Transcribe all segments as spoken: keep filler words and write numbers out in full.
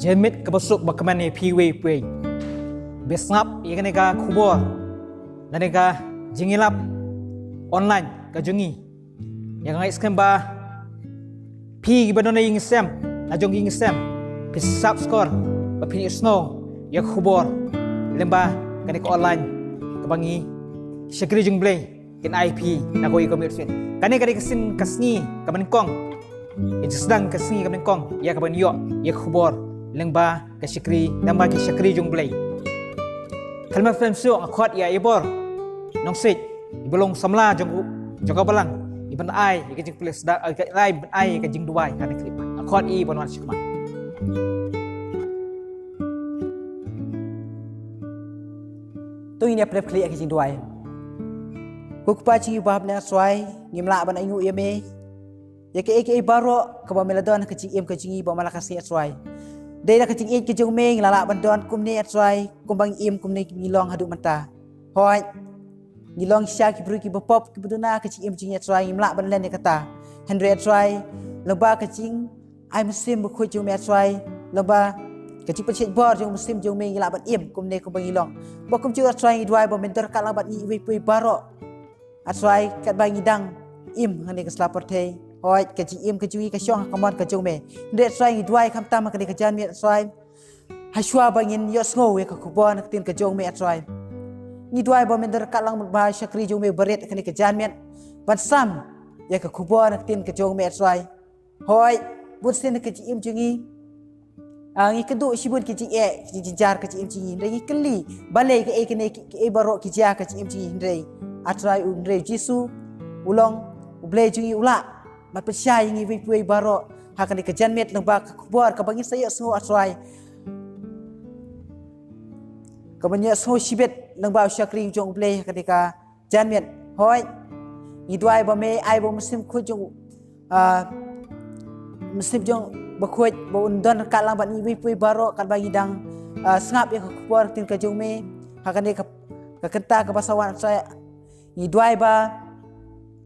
Janmiet kaba suk ba kmen ïa phi wei phi wei. Ba sngap ïa kane ka khubor, kane ka jingïalap online ka jong ngi. Ïa nga ngeit skhem ba phi kiba don ha ïing sem, la jong ïing sem, phi sngap skhor ba phin ïohsngew ïa ka khubor lyngba kane ka online kaba ngi shakri jong U Blei kin ai phi na kawei ka miet. Kane ka dei ka sien ka sngi kaba nyngkong, ka jingsdang ka sngi kaba nyngkong ïa kaba ngi ïoh ïa ka khubor lyngba ka shakri, lyngba ki shakri jong U Blei. Khlem pynshoi nga khot ïa i Bor Nongsiej, iba long samla jong, jong ka balang, iban ai ïa ka jingpule sdang, eh, ka, iban ai ïa ka jingduwai ha kane ka khyllipmat. Nga khot ïa i ban wan sha khmat. To ngin ïa pynïap khlieh ïa ka jingduwai. Ko Kpa jong ngi uba ha bneng, A Trai, ngim lah ban ainguh ïa me ïa kaei kaei baroh kaba me la don ha ka jingim ka jong ngi ba man la ka sngi, A Trai. Dei na ka jingïeit ka jong me ngi la lah ban don kumne, A Trai, kumba ngi im, kumne ngi long haduh mynta. Hooid, ngi long shisha ki briew kiba pop, kiba duna ha ka jingim jong ngi, A Trai, ngim lah ban len ïa kata. Hynrei, A Trai, lyngba ka jingai mynsiem bakhuid jong me, A Trai, lyngba ka jingpynshait bor jong u Mynsiem jong me ngi lah ban im kumne kumba ngi long. Ba kumjuh, A Trai, ngi duwai ba men don ryngkat lang bad ngi iwei pa iwei baroh, A Trai, katba ngi dang im ha kane ka sla pyrthei. Hooid, ka jingim ka jong ngi ka shong ha ka mon ka jong me. Hynrei, A Trai, ngi duwai khamtam ha kane ka janmiet, A Trai, hashwa ba ngin ïohsngew ïa ka khubor na ka ktien ka jong me, A Trai, ngi duwai ba men don ryngkat lang bad u shakri jong me uba rit ha kane ka janmiet ban sam ïa ka khubor na ka ktien ka jong me, A Trai. Hooid, bunsien ka jingim jong ngi, ah, ngi kynduh shibun ki jingeh, ki jingjynjar ka jingim jong ngi. Hynrei ngi kylli balei kaei kane, ki, kiei baroh ki jia ha ka jingim jong ngi. Hynrei, A Trai, u, hynrei u Jisu u long U Blei jong ngi, u lah ban pynshai ïa ngi iwei pa iwei baroh ha kane ka janmiet lyngba ka khubor kaba ngin sa ïohsngew, A Trai, kaba ngin ïohsngew shibit lyngba u shakri jong U Blei ha kane ka janmiet. Hooid, ngi duwai ba me ai ba u Mynsiem Bakhuid jong, ah, Mynsiem jong bakhuid ba un don ryngkat lang bad ngi iwei pa iwei baroh katba ngi dang, ah, sngap ïa ka khubor ktien ka jong me ha kane ka, ka kynta kaba sa wan, A Trai. Ngi duwai ba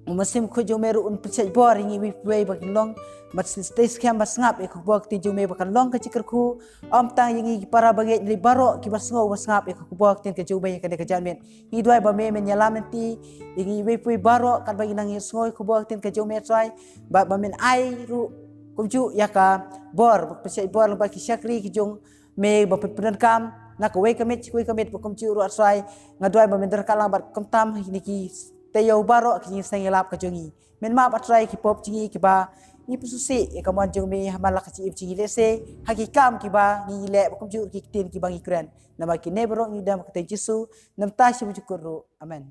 u Mynsiem Bakhuid jong me ruh un pynshait bor ïa ngi iwei pa iwei ba kin long, bad sdei skhem ba sngap ïa ka khubor ktien jong me ba kan long ka jingkyrkhu, ym tang ïa ngi ki para bangeit, hynrei baroh kiba sngew ba sngap ïa ka khubor ktien ka jong me ha kane ka janmiet. Ngi duwai ba me men ïalam lynti ïa ngi iwei pa iwei baroh katba ngi nang ïohsngew ïa ka khubor ktien ka jong me, A Trai, bad ba men ai ruh kumjuh ïa ka bor, ba pynshait bor lyngba ki shakri ki jong me ba pyn, pyndonkam na kawei ka miet sha kawei ka miet, ba kumjuh ruh, A Trai, nga duwai ba men don ryngkat lang bad khamtam ha kine ki taïew baroh ki jingseng ïalap ka jong ngi. Men map, A Trai, ki pop jong ngi kiba ngi pynsngewsih ïa ka mon jong me ha man la ka jingim jong ngi, lehse ha ki kam kiba ngi leh, ba kumjuh ki ktien kiba ngi kren. Namar kine baroh ngi ïa dem ha ka kyrteng Jisu, na ka bynta shi ba jukut ruh. Amen.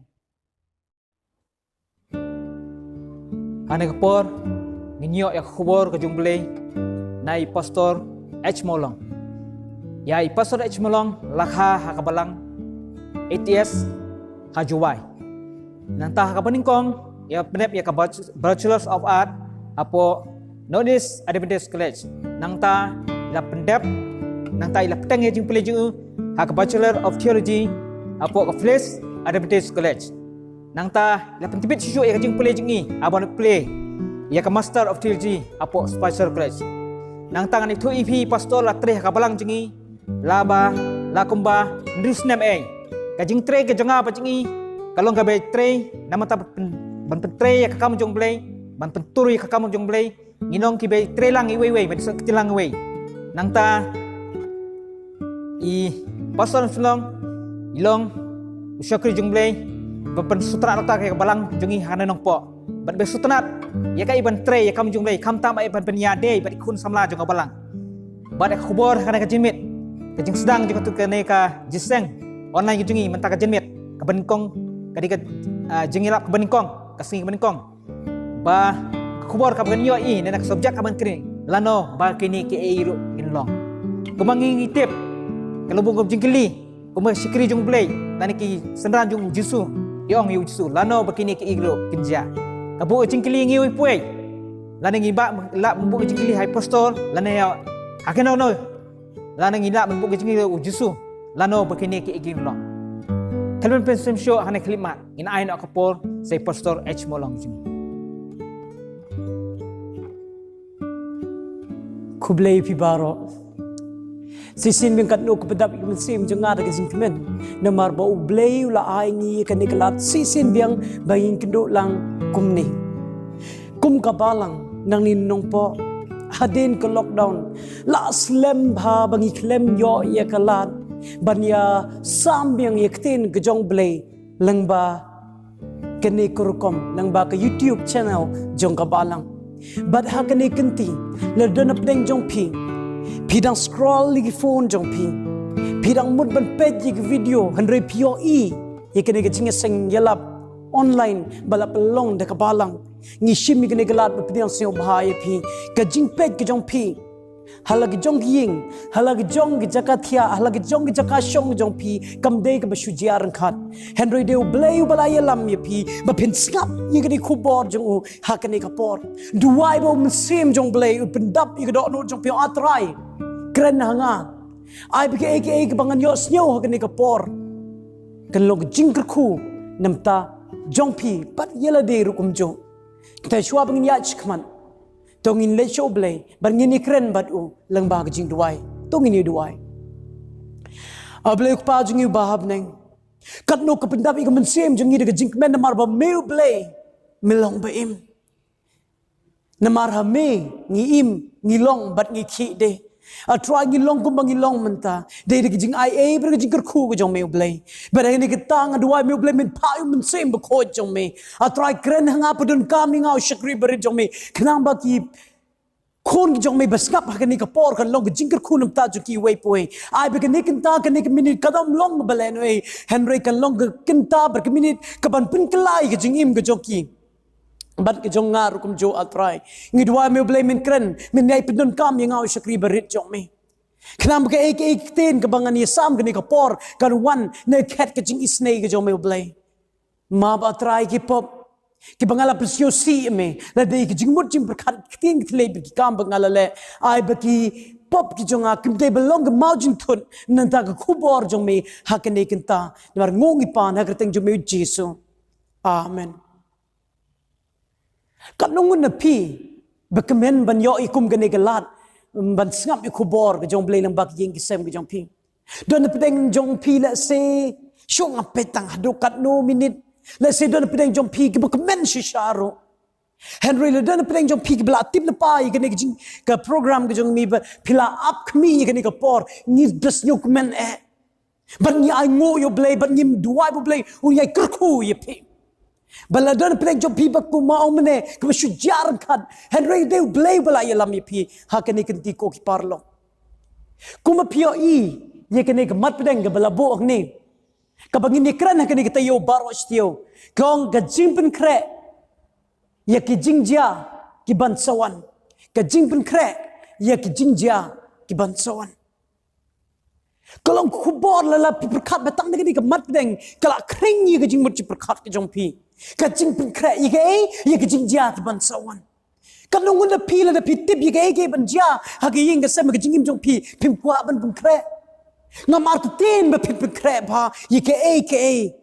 Hangne ka por ngin ïoh ïa ka khubor ka jong U Blei na i Pastor H Mawlong. Ïa i Pastor H Mawlong la kha ha ka balang A T S ha Jowai. Nangta ha kaba nyngkong i la pyndep ïa ka Bach-, Bachelors of Art hapoh North East Adventist College. Nangta i la pyndep, nangta i la pteng ïa ka jingpule jong u ha ka Bachelor of Theology hapoh ka Phyllis Adventist College. Nangta i la pyntbit shuh shuh ïa ka jingpule jong i ha ban pule ïa ka Master of Theology hapoh Spicer College. Nangta ngan ïathuh ïa phi, Pastor la trei ha ka balang jong i la ba, la kumba hynriew snem ei. Ka jingtrei ka jong nga bad jong i ka long kaba trei namar ta ban pyn, ban pyntrei ïa ka kam jong U Blei, ban pyntur ïa ka kam jong U Blei. Ngin long kiba trei lang iwei iwei, ban sngewthuh lang iwei. Nangta i Pastor H Mawlong i long u shakri jong U Blei ba pynsngewtynnat ïa ka balang jong i ha Nongpoh. Bad ba sngewtynnat ïa kaei ban trei ïa ka kam jong U Blei, khamtam ïa ban pynïadei bad i khun samla jong ka balang. Bad ïa ka khubor ha kane ka janmiet, ka jingsdang jong katu kane ka jingïaseng online ka jong i mynta ka janmiet kaba nyngkong, ka dei ka, ah, jingïalap kaba nyngkong, ka sngi kaba nyngkong. Ba ka khubor kaba ngi ïohi ne na ka subject kaba ngi kren, lano ba kine kiei ruh kin long. Kumba ngi, ngi tip, ka long bun ka jingkylli, kumba shakri jong U Blei lane ki synran jong U Jisu, ki ong ïa U Jisu, lano ba kine kiei ruh kin jia. Ka buh ka jingkylli ïa ngi iwei pa iwei. Lane ngi ba, lah ban buh ka jingkylli ha i Pastor, lane ïa, ha kano kano. Lane ngi lah ban buh ka jingkylli ïa U Jisu, lano ba kine kiei kin long. Khlem pynshoi shuh, hangne ka khyllipmat ngin ai noh ka por sha i Pastor H Mawlong jong ngi. Khublei phi baroh. Shisien biang katno ka pyndap ïa ka mynsiem jong nga da ka jingkmen. Namar ba U Blei u la ai ngi ïa kane ka lad shisien biang ba ngin kynduh lang kumne. Kum ka balang nangne Nongpoh, hadien ka lockdown, la slem bha ba ngi khlem ïoh ïa ka lad ban ïa sam biang ïa ka ktien ka jong U Blei lyngba kane ka rukom, lyngba ka YouTube channel jong ka balang. Bad ha kane ka kynti, lada don napdeng jong phi, phi dang scroll ïa ki phone jong phi, phi dang mut ban peit ïa ki video, hynrei phi ïohi ïa kane ka jingïaseng ïalap online ba la pynlong da ka balang. Ngi shim ïa kane ka lad ban pdiang sngewbha ïa phi. Ka jingpeit ka jong phi ha la ka jong ka ïing, ha la ka jong ka jaka thiah, ha la ka jong ka jaka shong ka jong phi, kam dei kaba shu jia ryngkat. Hynrei dei U Blei uba la ïalam ïa phi ba phin sngap ïa kane ka khubor jong u ha kane ka por. Duwai ba U Mynsiem jong U Blei un pyndap ïa ka dohnud jong phi. A Trai, kren ha nga. Ai ba kaei kaei kaba ngan ïohsngew ha kane ka por kan long ka jingkyrkhu na ka bynta jong phi bad ïa lade ruh kumjuh. Te shuwa ba ngin ïaid shakhmat, to ngin leit sha U Blei bad ngin ïakren bad u lyngba ka jingduwai. To ngin ïa duwai. A Blei U Kpa jong ngi uba ha bneng, katno ka pyndap ïa ka mynsiem jong ngi da ka jingkmen namar ba me U Blei me long ba im. Namar ha me ngi im, ngi long bad ngi khih de. A Trai, ngi long kumba ngi long mynta dei da ka jingaiei bad ka jingkyrkhu ka jong me U Blei. Bad ha kane ka kynta nga duwai me U Blei men phah ïa U Mynsiem Bakhuid jong me. A Trai, kren ha nga, pyndonkam ïa nga u shakri barit jong me, khnang ba ki khun ki jong me ba sngap ha kane ka por kan long ka jingkyrkhu na ka bynta jong kiwei pa wei. Ai ba kane ka kynta, kane ka minit kam long ba lehnohei, hynrei kan long ka kynta bad ka minit kaban pynkylla ïa ka jingim ka jong ki bad ka jong nga ruh kumjuh. A Trai, ngi duwai me U Blei men kren, men ïai pyndonkam ïa nga u shakri barit jong me, khnang ba kaei kaei ka ktien kaba ngan ïasam kane ka por kan wan na ka khet ka jingisynei ka jong me U Blei. Map, A Trai, ki pop kiba nga la pynsngewsih ïa me, lada ïa ka jingmut jingpyrkhat, ki ktien ki thliew bad ki kam ba nga la leh, ai ba ki pop ki jong nga kim dei ban long ka maw jingthut na ka bynta ka khubor jong me ha kane ka kynta. Namar ngi ong ngi pan ha ka kyrteng jong me U Jisu. Amen. Katno ngut na phi ba kmen ban ïoh ïa kum kane ka lad ban sngap ïa ka khubor ka jong U Blei lyngba ka ïing ka sem ka jong phi? Don napdeng jong phi, lehse shu nga peit tang haduh katno minit. Lehse don napdeng jong phi kiba kmen shisha ruh. Hynrei lada don napdeng jong phi kiba la tip lypa ïa kane ka jing, ka program ka jong me, ba phi la ap khmih ïa kane ka por, ngi da sngewkmen eh. Bad ngi ainguh ïa U Blei, bad ngim duwai ba U Blei un ïai kyrkhu ïa phi. Ba lada don napdeng jong phi ba kumba ong mynne kaba shu jia ryngkat, hynrei dei U Blei uba la ïalam ïa phi ha kane ka kynti ko ki paralok. Kumba phi ïohi ïa kane ka mat pdeng kaba la buh hangne, kaba ngin ïakren ha kane ka taïew baroh shi taïew, ka ong ka jingpynkhreh ïa ki jingjia kiban sa wan. Ka jingpynkhreh ïa ki jingjia kiban sa wan. Ka long ka khubor lada phi pyrkhat ba tang da kane ka mat pdeng ka la khring ïa ka jingmut jingpyrkhat ka jong phi. Ka jingpynkhreh ïa kaei? Ïa ka jingjia kiban sa wan. Katno ngut na phi lada phi tip ïa kaei kaei ban jia ha ka ïing ka sem ka jingim jong phi, phim kwah ban pynkhreh? Ngam artatien ba phin pynkhreh bha ïa kaei kaei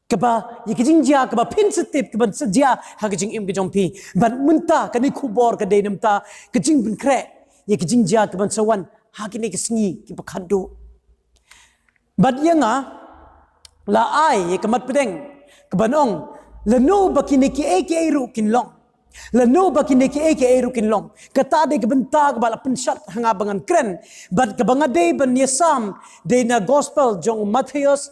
kaba, ïa ka jingjia kaba phin sa tip kaban sa jia ha ka jingim ka jong phi. Bad mynta kane ka khubor ka dei na ka bynta ka jingpynkhreh ïa ka jingjia kaban sa wan ha kine ki sngi kiba khatduh. Bad ïa nga la ai ïa ka mat pdeng kaban ong, lano ba kine kiei kiei ruh kin long. Lano ba kine kiei kiei ruh kin long. Kata dei ka bynta kaba la pynshad ha nga ba ngan kren. Bad kaba nga dei ban ïasam dei na gospel jong u Mathaios,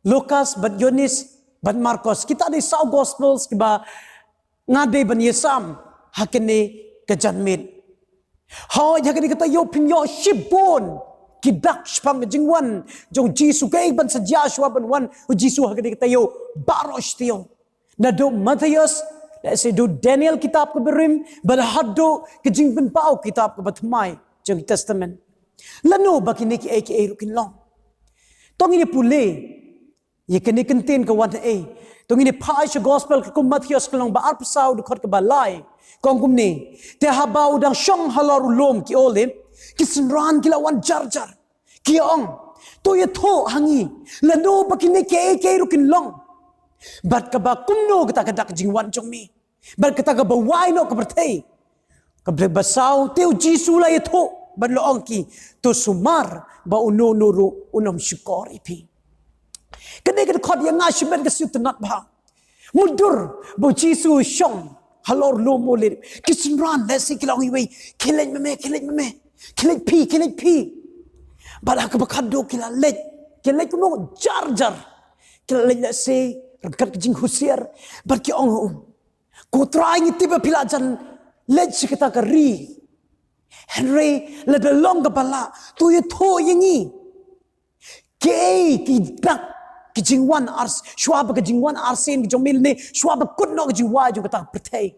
Lukas bad Ïoannis bad Markos. Kita dei saw gospels kiba nga dei ban ïasam ha kane ka janmiet. Hooid, ha kane ka taïew phin ïoh shibun ki dak shaphang ka jingwan jong u Jisu, kaei ban sa jia shuwa ban wan u Jisu ha kane ka taïew baroh shi taïew. Naduh Mathaios, lehse duh Daniel kitab kaba rim, bad haduh ka Jingpynpaw kitab kaba thymmai jong ki Testament. Lano ba kine kiei kiei ruh kin long. To ngin ïa pule ïa kane ka ktien ka wan haei. To ngin ïa phai sha gospel katkum u Mathaios ka lynnong ba arphew saw, dkhot kaba lai. Ka ong kumne: Te haba u dang shong halor u lum ki Olib, ki synran ki la wan jar jar, ki ong, to ïathuh ha ngi lano ba kine kiei kiei ruh kin long, bad kaba kumno kata ka dak jingwan jong me, bad kata kaba wai noh ka pyrthei. Kaba saw, te u Jisu u la ïathuh Bad la ong ki, to sumar ba uno uno ruh un ym shukor ïa phi. Kane ka dkhot ïa nga shimet ka sngewtynnat bha. Mutdur ba u Jisu u shong halor lum Olib. Ki synran lehse ki la ong iwei, khie leit ma me, khie leit ma me, khie leit phi, khie leit phi. Bad ha kaba khadduh ki la leit, ki leit kumno, jar jar. Ki la leit lehse ryngkat ka jinghusiar. Bad ki ong, ko Trai, ngi tip ba phi la jan leit sha kata ka ri. Hynrei lada long kaba lah, to ïathuh ïa ngi. Kiei ki dak ki jingwan ars, shuwa ba ka jingwan arsien ka jong me lane shuwa ba kut noh ka jingwai jong kata ka pyrthei.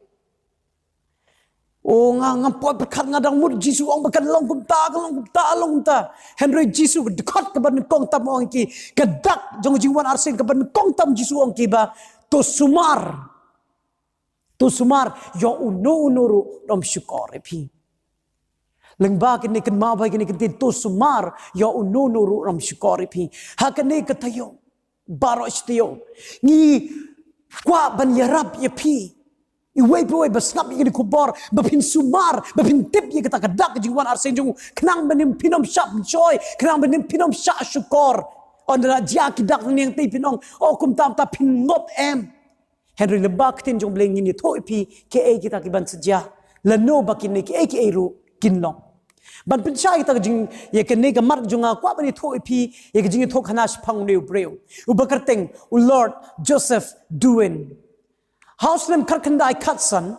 O nga, ngam poi pyrkhat, nga dang mut Jisu ong ba kan long kumta, kan long kumta, long kumta. Hynrei Jisu ka dkhot kaba nyngkong tam u ong ïa ki, ka dak jong ka jingwan arsien kaba nyngkong tam Jisu u ong ïa ki ba, to sumar. To sumar, ïa uno uno ruh un ym shukor ïa phi. Lyngba kine, kynmaw ba kine ki ktien, to sumar, ïa uno uno ruh un ym shukor ïa phi. Ha kane ka taïew baroh shi taïew ngi kwah ban ïarap ïa phi. Iwei pa iwei ba sngap ïa kane ka khubor, ba phin sumar, ba phin tip ïa kata ka dak ka jingwan arsien jong u, khnang ba ym phin ym shah pynshoi, khnang ba ym phin ym shah shukor. Ynda la jia ki dak hangne hangtei phin ong, o kumta kumta, phin ngop em. Hynrei lyngba ka ktien jong U Blei ngin ïathuh ïa phi kiei kita kiban sa jia, lano ba kine kiei kiei ruh kin long. Ban pynshai kita ka jing, ïa kane ka mat jong nga, kwah ban ïathuh ïa phi ïa ka jingïathuhkhana shaphang une u briew uba kyrteng u Lord Joseph Dewin. Ha u snem khatkhyndai khatsan,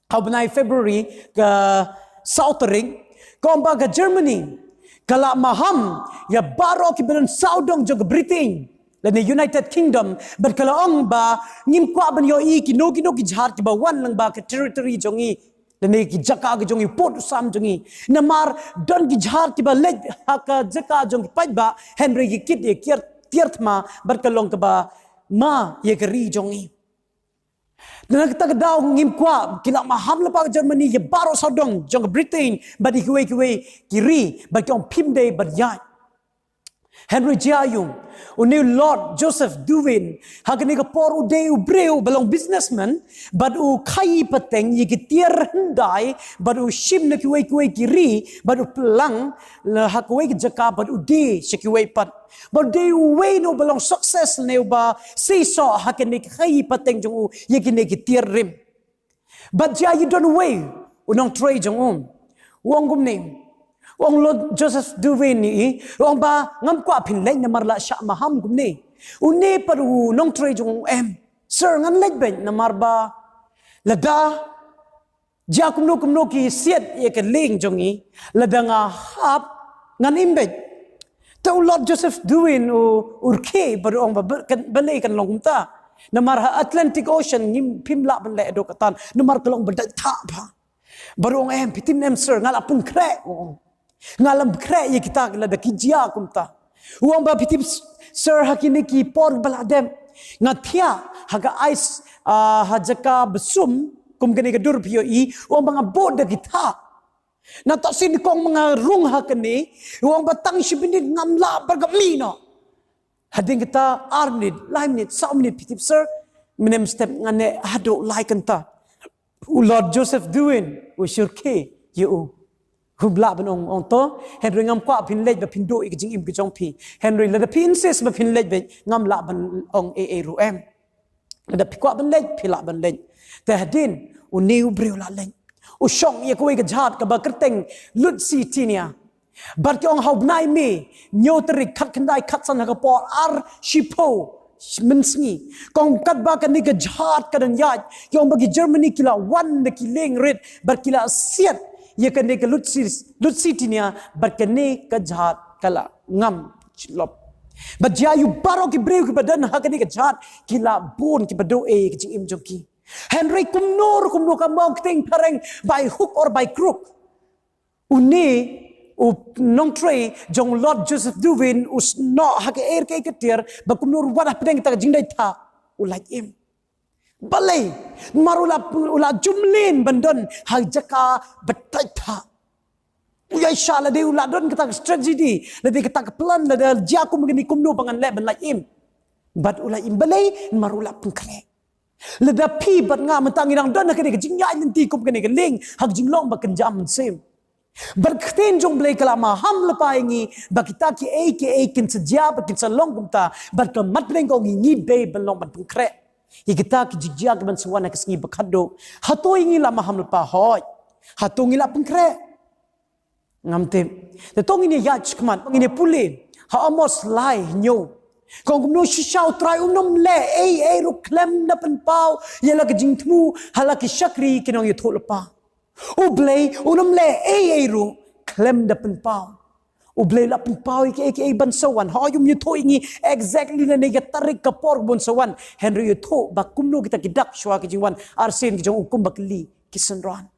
ha u bnai February ka saw tarik, ka ong ba ka Germany ka la maham ïa baroh kiba don sawdong jong ka Britain lane United Kingdom, bad ka la ong ba ngim kwah ban ïohi kino kino ki jhad kiba wan lyngba ka territory jong ngi lane ki jaka ki jong ngi, pud u sam jong ngi. Namar don ki jhad kiba leit ha ka jaka jong ki paidbah, hynrei ki kit ïa ki tiar, tiar thma, bad ka long kaba ma ïa ka ri jong ngi. Na kata ka daw ngim kwah, ki la maham lypa ka Germany ïa baroh sawdong jong ka Britain bad ïa kiwei kiwei ki ri, bad ki ong phim dei ban ïaid. Hynrei jia aïu, une u Lord Joseph Dewin, ha kane ka por u dei u briew ba long businessman, bad u khaïi pateng ïa ki tiar hyndai, bad u shim na kiwei kiwei ki ri, bad u plang la ha kawei ka jaka, bad u die sha kiwei pat. Bad u dei uwei na uba long success ne uba seisoh ha kane ka khaïi pateng jong u ïa kine ki tiar rim. Bad jia aïu, don uwei u nongtrei jong u, u ong kumne, u ong Lord Joseph Dewin, i, u ong ba ngam kwah phin leit namar la shah maham kumne. Une pat u nongtrei jong u, em sir, ngan leit beit namar ba lada jia kumno kumno ki siat ïa ka lieng jong ngi, lada nga hap ngan im beit. Te u Lord Joseph Dewin u, u rkhie bad u ong ba, ba, kan, balei kan long kumta? Namar ha Atlantic Ocean ngim, phim lah ban leh haduh katta namar ka long ba dait thah bha. Bad u ong, em, phi tip ne em sir, nga la pynkhreh, u ong. Nga la pynkhreh ïa kita lada ki jia kumta. U ong ba phi tip sir, ha kine ki por ba la dep nga thiah ha ka ais, ah, ha jaka ba sum kum kane ka dur phi ïohi, u ong ba nga bud da ki thah. Nangta sien nyngkong ma nga rung ha kane, u ong ba tang shi minit ngam lah ban kmih noh. Hadien kata ar minit, lai minit, saw minit, phi tip sir, mynne mynstep nga neh haduh lai kynta. U Lord Joseph Dewin u shu rkhie ïa u. Um lah ban ong, ong to, hynrei ngam kwah phin leit ba phin duh ïa ka jingim ka jong phi. Hynrei lada phi insist ba phin leit beit, ngam lah ban ong ei ei ruh, em. Lada phi kwah ban leit, phi lah ban leit. Te hadien une u briew u la leit, u shong ïa kawei ka jhad kaba kyrteng Lusitania. Bad ki ong ha u bnai May, hynñiew tarik, khatkhyndai khatsan, ha ka por ar shiphew mynsngi, ka ong katba kane ka jhad ka dang ïaid, ki ong ba ki Germany ki la wan da ki lieng rit bad ki la siat ïa kane ka Lusi-, Lusitania, bad kane ka jhad ka la ngam jyllop. Bad jia aïu, baroh ki briew kiba don ha kane ka jhad ki la bun, kiba duh ei ïa ka jingim jong ki. Hynrei kumno ruh kumno, ka mut ka ktien phareng, by hook or by crook, une u nongtrei jong Lord Joseph Dewin u snoh ha ka er ka er ka tiar, bad kumno ruh wat hapdeng kata ka jingdait thah u lait im. Balei? Namar u la, u la jumlien ban don ha jaka ba dait thah. U ïaishah, lada u la don kata ka strategy, lada kata ka plan, lada jia kum kane, kumno ba ngan leh ban lait im. Bad u lait im. Balei? Namar u la pynkhreh. Lada phi bad nga mynta ngi dang don ha kane ka jingïaid lynti kum kane ka lieng ha ka jinglong ba kynja mynsiem. Bad ka ktien jong U Blei ka la maham lypa ïa ngi ba kita kiei kiei kin sa jia bad kin sa long kumta, bad ka mat bneng ka ong ïa ngi dei ban long ban pynkhreh ïa kita ki jingjia kiban sa wan ha ka sngi ba khadduh. Hato ïa ngi la maham lypa? Hooid. Hato ngi la pynkhreh? Ngam tip. Te to ngin ïa ïaid shakhmat, ngin ïa pule ha Amos lai hynñiew. Ka ong kumno? Shisha U Trai um nym leh ei ei ruh khlem da pynpaw ïa la ka jingthmu ha la ki shakri ki nongïathuhlypa. U Blei um nym leh ei ei ruh khlem da pynpaw. U Blei u la pynpaw ïa kiei kiei ban sa wan. Hooid, um ïathuh ïa ngi exactly lane ka tarik, ka por ban sa wan, hynrei u ïathuh ba kumno kita ki dak shuwa ki jingwan arsien ki jong u kum ba kylli ki synran.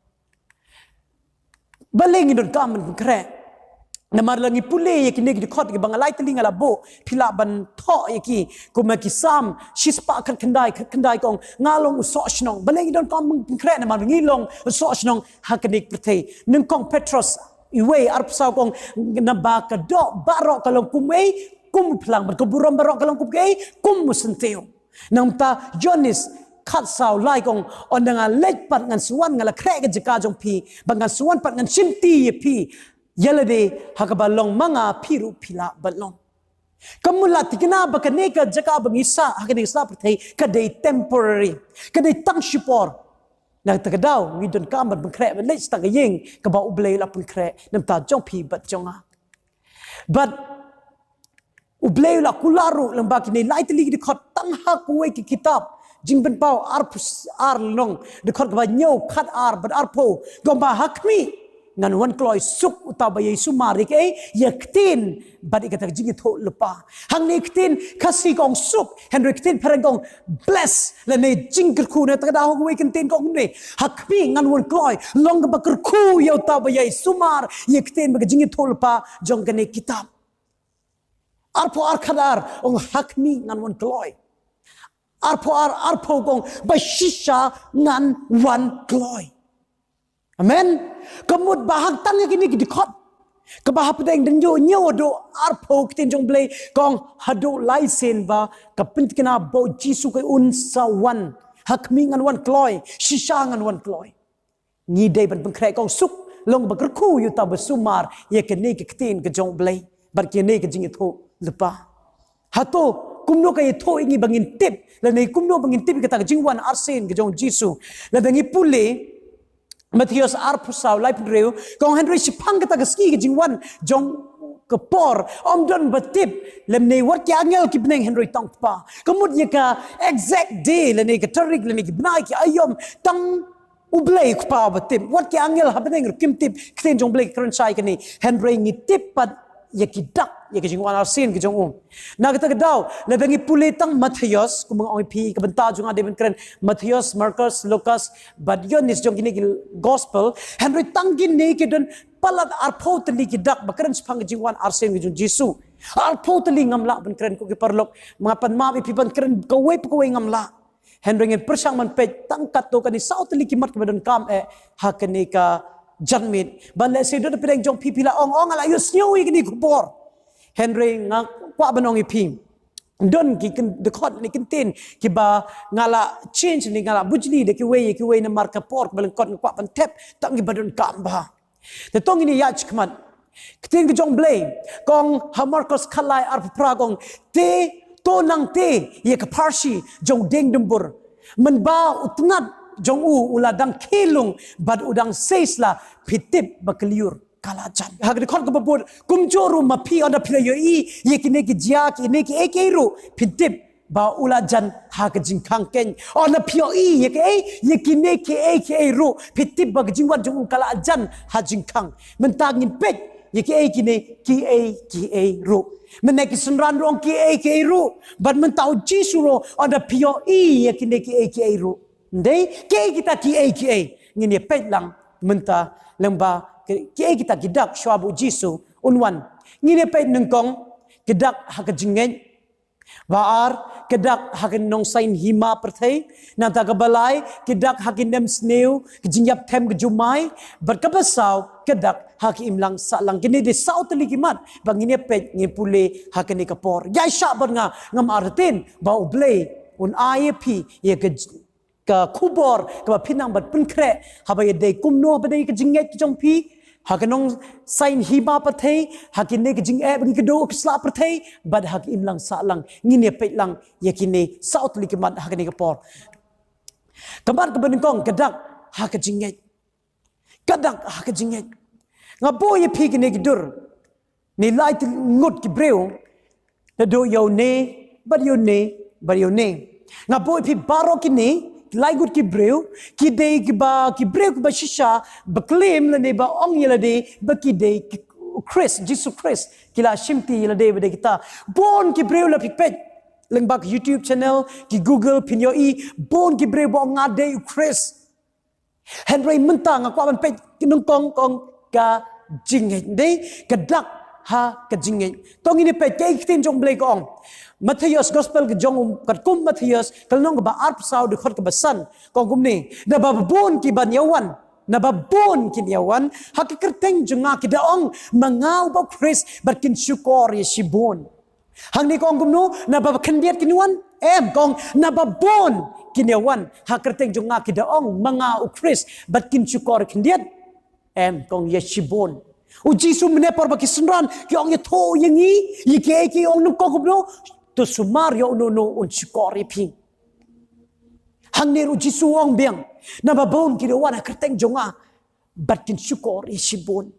Balei ngi donkam ban pynkhreh? Namar la ngi pule ïa kine ki dkhot kiba nga lai tylli nga la buh, phi lah ban thoh ïa ki, kum ha ki Salm shispah khatkhyndai, khatkhyndai ka ong, nga long u soh shnong. Balei ngi donkam ban pynkhreh? Namar ngi long u soh shnong ha kane ka pyrthei. Nyngkong Petros wei arphew saw ka ong, naba ka doh baroh ka long kum ei? Kum u phlang. Bad ka burom baroh ka long kum ei? Kum u syntiew. Nangta Ïoannis khatsaw lai ka ong, ynda nga leit pat ngan sa wan, nga la khreh ka jaka jong phi, bad ngan sa wan pat ngan shimti ïa phi, ïa lade ha kaba long ma nga phi ruh phi lah ban long. Ka mut la thikna ba kane ka jaka ba ngi sah ha kane ka sla pyrthei ka dei temporary, ka dei tang shipor. Na kata ka daw ngi donkam ban pynkhreh ban leit sha ka ïing kaba U Blei u la pynkhreh na bynta jong phi bad jong nga. Bad U Blei u la kular ruh lyngba kine lai tylli ki dkhot tang ha kawei ka kitab Jingpynpaw arphew ar lynnong, dkhot kaba hynñiew, khatar bad arphew, ka ong ba ha khmih ngan wan kloi, suk uta uba ïai sumar ïa kaei? Ïa ktien bad ïa kata ka jingïathuhlypa. Hangne ktien Khasi ka ong suk, hynrei ktien phareng ka ong bless lane jingkyrkhu. Na kata ka daw ha kawei ka ktien ka ong ne, ha khmih ngan wan kloi, long kaba kyrkhu ïa uta uba ïai sumar ïa ktien bad ka jingïathuhlypa jong kane ka kitab. Arphew ar khatar ong ha khmih ngan wan kloi. Arphew ar arphew ka ong ba shisha ngan wan kloi. Amen. Ka mut ba ha tang ïa kine ki dkhot, kaba hapdeng da hynñiew, hynñiew haduh arphew, ktien jong U Blei ka ong haduh lai sien ba ka pynthikna ba U Jisu ka un sa wan. Ha khmih ngan wan kloi, shisha ngan wan kloi. Ngi dei ban pynkhreh, ka ong suk, long ba kyrkhu ïa uta uba sumar ïa kane ka ktien ka jong U Blei bad kane ka jingïathuhlypa. Hato kumno ka ïathuh ïa ngi ba ngin tip, lane kumno ba ngin tip ïa kata ka jingwan arsien ka jong U Jisu? Lada ngi pule Mathaios arphew saw laiphew hynriew, ka ong, hynrei shaphang kata ka sngi ka jingwan jong ka por, ym don ba tip, lymne wat ki angel ki bneng hynrei tang U Kpa. Ka mut ïa ka exact day lane ka tarik lane ki bnai ki aïom tang U Blei U Kpa uba tip. Wat ki angel ha bneng ruh kim tip, ktien jong U Blei ka kren shai kane. Hynrei ngi tip pat ïa ki dak ïa ka jingwan arsien ka jong u. Na kata ka daw, lada ngi pule tang Mathaios, kumba nga ong ïa phi, ka bynta jong nga dei ban kren Mathaios, Markos, Lukas bad Ïoannis jong kine ki gospel. Hynrei tang kine ki don palat arphew tylli ki dak ba kren shaphang ka jingwan arsien ka jong U Jisu. Arphew tylli ngam lah ban kren, ko ki paralok. Nga pan map ïa phi ban kren kawei pa kawei, ngam lah. Hynrei ngin pyrshang ban peit tang katto katne saw tylli ki mat kiba donkam eh ha kane ka janmiet. Ban lehse don hapdeng jong phi phi la ong, ong nga la ïohsngew ïa kane ka khubor. Hynrei nga kwah ban ong ïa phi, don ki kyn-, dkhot ne ki ktien kiba nga la change ne nga la bujli da kiwei ïa kiwei namar ka por kaba lyngkot, nga kwah ban thep tang kiba donkam bha. Te to ngin ïa ïaid shakhmat. Ktien ka jong U Blei ka ong ha Markos khatlai arphew phra, ka ong, te to nangta ïa ka pharshi jong u dieng dumbur, mynba u tnat jong u u la dang khie lung bad u dang sei sla, phi tip ba ka lyiur ka la jan. Ha ka dkhot kaba bud, kumjuh ruh ma phi, ynda phi la ïohi ïa kine ki jia, kine kiei kiei ruh, phin tip ba u la jan ha ka jingkhang keiñ. Ynda phi ïohi ïa kaei, ïa kine kiei kiei ruh, phi tip ba ka jingwan jong u ka la jan ha jingkhang. Mynta ngin peit ïa kiei kine kiei kiei ruh. Mynne ki synran ruh ong kiei kiei ruh. Bad mynta U Jisu ruh, ynda phi ïohi ïa kine kiei kiei ruh. Ndei, kiei kita kiei kiei? Ngin ïa peit lang mynta lyngba ki, kiei kita ki dak shuwa ba U Jisu un wan. Ngin ïa peit nyngkong ki dak ha ka jingngeit. Ba ar, ki dak ha ka nongsaiñ hima pyrthei. Nangta kaba lai, ki dak ha ki nemsniew, ka jingïap them ka jumai. Bad kaba saw, ki dak ha ka imlang sahlang. Kine dei saw tylli ki mat ba ngin ïa peit, ngin pule ha kane ka por. Ïaishah bad nga, ngam artatien ba U Blei un ai ïa phi ïa ka j-, ka khubor kaba phin nang ban pynkhreh, haba ïadei kumno, haba dei ka jingngeit ka jong phi, Ha ka nongshong hima pyrthei, ha kine ki jingeh ba ngi kdew ha ka sla pyrthei, bad ha ka imlang sahlang, ngin ïa peit lang ïa kine saw tylli ki mat ha kane ka por. Ka mat kaba nyngkong, ka dak ha ka jingngeit. Ka dak ha ka jingngeit. Nga buh ïa phi kine ki dur. Ngi lai tylli ngut ki briew. Naduh ïa une, bad ïa une, bad ïa une. Nga buh ïa phi baroh kine, lai ngut ki briew, ki dei kiba, ki briew kiba shisha, ba claim lane ba ong ïa lade, ba ki dei ki Khrist, Jisu Khrist, ki la shimti ïa lade ba dei kita. Bun ki briew la phi peit, lyngba ki YouTube channel, ki Google, phin ïohi, bun ki briew ba ong nga dei u Khrist. Hynrei mynta nga kwah ban peit ki nyngkong kong ka jingngeit. Dei, ka dak ha ka jingngeit. To ngin ïa peit kaei ka ktien jong u Blei ka ong. Mathaios, gospel ka jong u, katkum Mathaios, ka lynnong kaba arphew saw dkhot kaba san. Ka ong kumne, naba bun ki ban ïa wan. Naba bun kin ïa wan. Ha ka kyrteng jong nga ki da ong, ma nga uba u Khrist, bad kin shukor ïa shibun. Hangne ka ong kumno, naba khyndiat kin wan? Em, ka ong, naba bun kin ïa wan. Ha kyrteng jong nga ki da ong, ma nga u Khrist, bad kin shukor khyndiat? Em, ka ong ïa shibun. U Jisu mynne por ba ki synran, ki ong ïathuh ïa ngi, ïa kiei kiei ong nyngkong kumno, to sumar ïa uno uno un shukor ïa phi. Hangne u Jisu u ong biang, naba bun kin ïa wan ha kyrteng jong nga, bad kin shukor ïa shibun.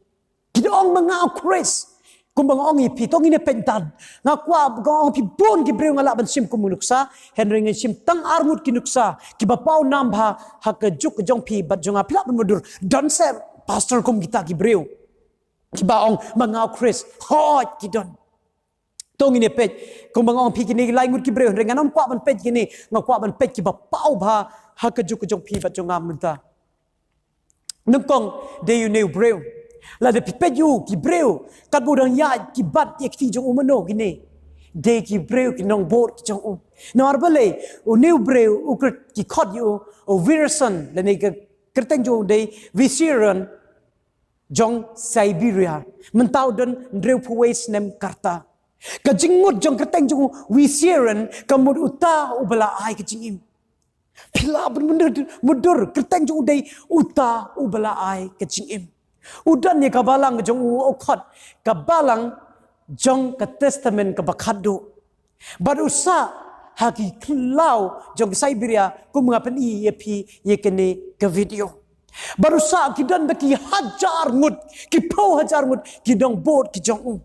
Ki da ong ma nga u Khrist. Kumba nga ong ïa phi, to ngin ïa peit tad. Nga kwah, nga ong phi bun ki briew nga lah ban shim kum nuksa, hynrei ngan shim tang ar ngut ki nuksa, kiba paw nam bha, ha ka juk ka jong phi, bad jong nga phi lah ban mutdur. Don seh, pastor kum kita ki briew. Kiba ong ma nga u Khrist, hooid ki don. To ngin ïa peit, kumba nga ong phi kine lai ngut ki briew, hynrei ngan ym kwah ban peit kine, nga kwah ban peit kiba paw bha, ha ka juk ka jong phi, bad jong nga mynta. Nyngkong, dei une u briew. Lada phi peit ïa u, ki briew, katba u dang ïaid, ki bat ïa kti jong u mano kine. Dei ki briew ki nongbud ki jong u. Namar balei, une u briew, u kyrteng ki khot ïa u, u Wirison, lane ka kyrteng jong u dei, Virion, jong Siberia. Mynta u don hynriewphew wei snem ka rta. Ka jingmut jong kyrteng jong u Virion, ka mut uta uba la ai ka jingim. Phi lah ban mutdur, mutdur, kyrteng jong u dei uta uba la ai ka jingim. U don ïa ka balang jong u, u khot, ka balang jong ka Testament kaba khatduh. Bad u sah ha ki khlaw jong ka Siberia, kum nga pyni ïa phi ïa kane ka video. Bad u sah ki don ba ki hajar ngut, ki phew hajar ngut, ki nongbud ki jong u.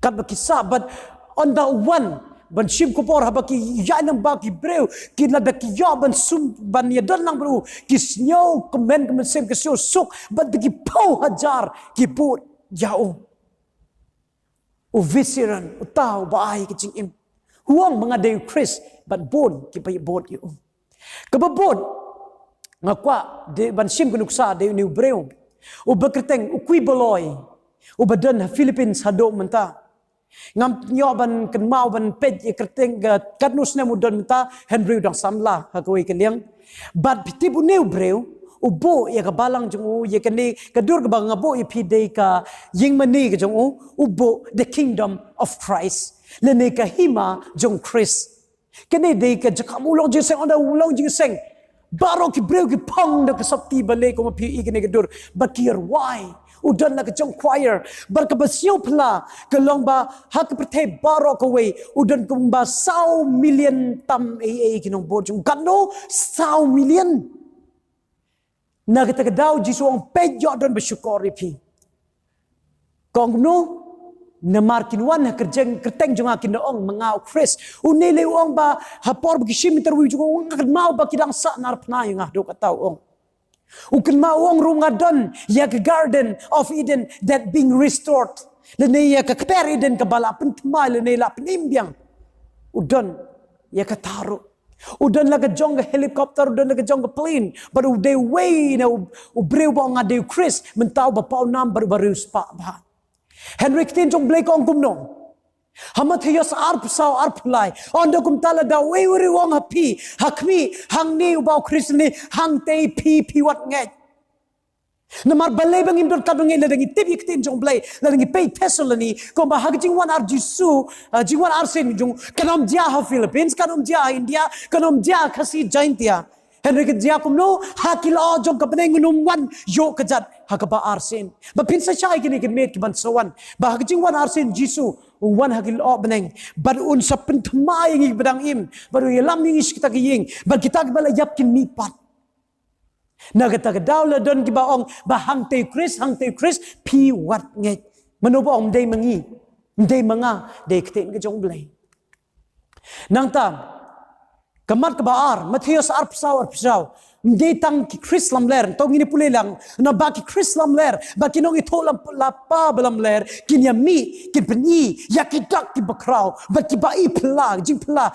Katba ki sah bad ynda u wan ban shim khubor haba ki ïaid lang bad ki briew, ki lada ki ïoh ban sum, ban ïadon lang bad u, ki sngew kmen ka mynsiem, ki sngew suk, bad ki phew hajar ki bud ïa u. U Virion, uta uba ai ka jingim. U ong ma nga dei u Khrist, bad bun kiba ïa bud ïa u. Kaba bud, nga kwah dei ban shim ka nuksa dei une u briew. Uba kyrteng u Quiboy, uba don ha Philippines haduh mynta. Ngam ïoh ban kynmaw ban peit ïa kyrteng ka katno snem u don mynta, hynrei u dang samla ha kawei ka liang. Bad phi tip une u briew, u buh ïa ka balang jong u, ïa kane ka dur kaba nga buh ïa phi dei ka ïingmane ka jong u, u buh The Kingdom of Christ. Lane ka hima jong Khrist. Kane dei ka jaka ba u long jingïaseng, ynda u long jingïaseng. Baroh ki briew ki phong da ka sopti balei, kumba phi ïohi kane ka dur. Bad ki rwai. U don la ka jong choir. Bad kaba sngewphylla ka long ba ha ka pyrthei baroh kawei, u don kumba saw million tam ei ei ki nongbud jong u. Katno? Saw million. Na kata ka daw Jisu u ong, peit, ïoh don ba shukor ïa phi. Ka ong kumno? Namar kin wan ha kyrjeng, kyrteng jong nga kin da ong ma nga u Khrist. Une lei u ong ba ha por ba ki shim interview jong u, nga kynmaw ba ki dang sah nar phna ïa nga, haduh kata u ong. U kynmaw u ong ruh, nga don ïa ka Garden of Eden that being restored. Lane ïa ka kper Eden kaba la pynthymmai lane la pynim biang. U don ïa kata ruh. U don la ka jong ka helicopter, u don la ka jong ka plane. Bad u dei uwei na u, u briew ba ong nga dei u Khrist, mynta uba paw nam bad uba riewspah bha. Hynrei ka ktien jong u Blei ka ong kumno? Ha Mathaios arphew saw arphew lai. Ynda kumta lada uwei u riew u ong ha phi, ha khmih, hangne uba u Khrist ne, hangtei phi, phi wat ngeit. Namar balei ba ngim donkam ngeit, lada ngi tip ïa ka ktien jong u Blei, lada ngi peit Thessaloni, kumba ha ka jingwan ar Jisu, ah, jingwan arsien jong u, kan ym jia ha Philippines, kan ym jia ha India, kan ym jia ha Khasi Jaintia. Hynrei ka jia kumno, ha ki lyoh jong ka bneng un ym wan ïoh ka jat ha kaba arsien. Ba phin sa shai kine ki miet ki ban sa wan. Ba ha ka jingwan arsien Jisu, u wan ha ki lyoh bneng. Bad un sa pynthymmai ïa ngi ba dang im. Bad un ïalam ïa ngi sha kita ki ïing. Bad kita kiba la ïap kin mih pat. Na kata ka daw la don kiba ong, ba hangtei u Khrist, hangtei u Khrist, phi wat ngeit. Mano ba ong, ym dei ma ngi, ym dei ma nga, dei ka ktien ka jong U Blei. Nangta, ka mat kaba ar, Mathaios arphew saw, arphew saw. Ym dei tang ki Khrist lamler, to ngin ïa pule lang, naba ki Khrist lamler, ba ki nongïathuhlypa ba lamler, kin ïa mih, kin pyni ïa ki dak kiba khraw, ba kiba i phylla, jingphylla,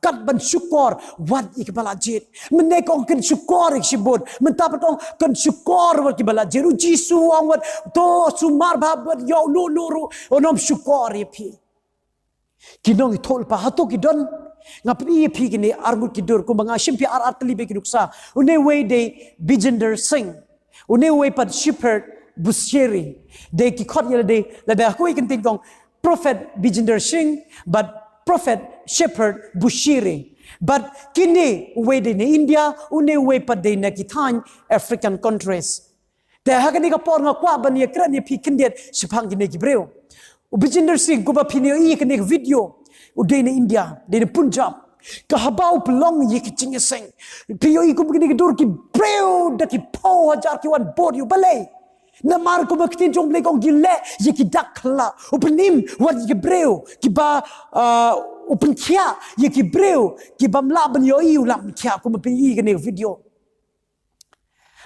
kat ban shukor wat ïa kiba la jied. Mynne ka ong kan shukor ïa ki shibun, mynta pat ong kan shukor wat kiba la jied. U Jisu u ong wat, to sumar bha bad ïoh luh luh ruh, un ym shukor ïa phi. Ki nongïathuhlypa, hato ki don? Nga pyni ïa phi kine arngut ki dur, kumba nga shim phi ar ar tylli bad ki nuksa. Une uwei dei Bijinder Singh. Une uwei pat Shepherd Bushiri. Dei ki khot ïa lade, lada ha kawei ka ktien ka ong Prophet Bijinder Singh, bad Prophet Shepherd Bushiri. Bad kine, uwei dei na India, une uwei pat dei na ki thaiñ African countries. Te ha kane ka por nga kwah ban ïakren ïa phi khyndiat shaphang kine ki briew. U Bijinder Singh, kumba phin ïohi kane ka video, u dei na India, dei na Punjab. Ka haba u pynlong ïa ka jingïaseng, phi ïohi kum kine ki dur, ki briew da ki phew hajar ki wan bud ïa u, balei? Namar kumba ka ktien jong U Blei ka ong, ki leh ïa ki dak khyllah. U pynim wat ïa ki briew kiba, ah, u pynkhiah ïa ki briew ki bym lah ban ïohi, u lah pynkhiah, kumba phi ïohi kane ka video.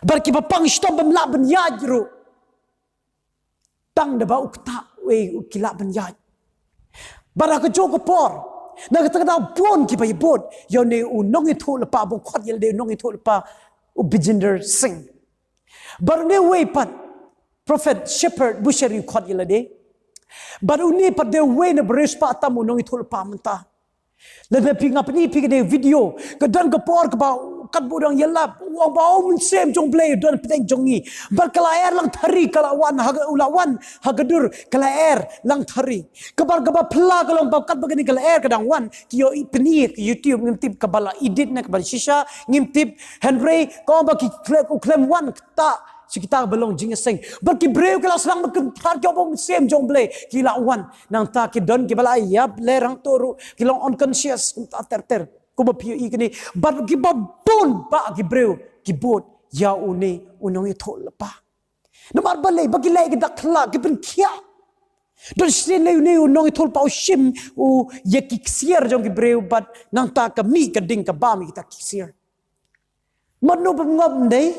Bad kiba pang shitom bym lah ban ïaid ruh. Tang da ba u ktah uwei u ki lah ban ïaid. Bad ha kajuh ka por, na kata ka daw bun kiba ïa bud ïa une u nongïathuhlypa, ba u khot ïa lade u nongïathuhlypa, u Bijinder Singh. Bad une uwei pat, Prophet Shepherd Bushiri u khot ïa lade. Bad une pat dei uwei na ba riewspah tam u nongïathuhlypa mynta. Lada phi, nga pyni ïa phi kane ka video, ka don ka por kaba katba u dang ïalap, u ong ba, O Mynsiem jong U Blei, don hapdeng jong ngi. Bad ka la er lang thari, ka la wan ha ka, u la wan ha ka dur, ka la er lang thari. Kaba, kaba phylla ka long ba katba kane ka la er ka dang wan, ki ïoh pyni ha ka YouTube, ngim tip kaba la edit ne kaba shisha, ngim tip. Hynrei ka ong ba ki khlem, u khlem wan ktah sha kita ba long jingïaseng. Bad ki briew ki la sdang ban kynphad, ki ong ba, O Mynsiem jong U Blei, ki la wan. Nangta ki don kiba la ïap leh hangto ruh, ki long unconscious, kumta ter ter. Kumba phi ïohi kine, bad kiba bun bah ki briew ki bud ïa une u nongïathuhlypa. Namar balei? Ba ki leh ïa ki dak khyllah, ki pynkhiah. Don shisien lei une u nongïathuhlypa u shim u ïa ki ksiar jong ki briew, bad nangta ka mih ka ding ka bam ïa kita ki ksiar. Mano bym ngop, ym dei?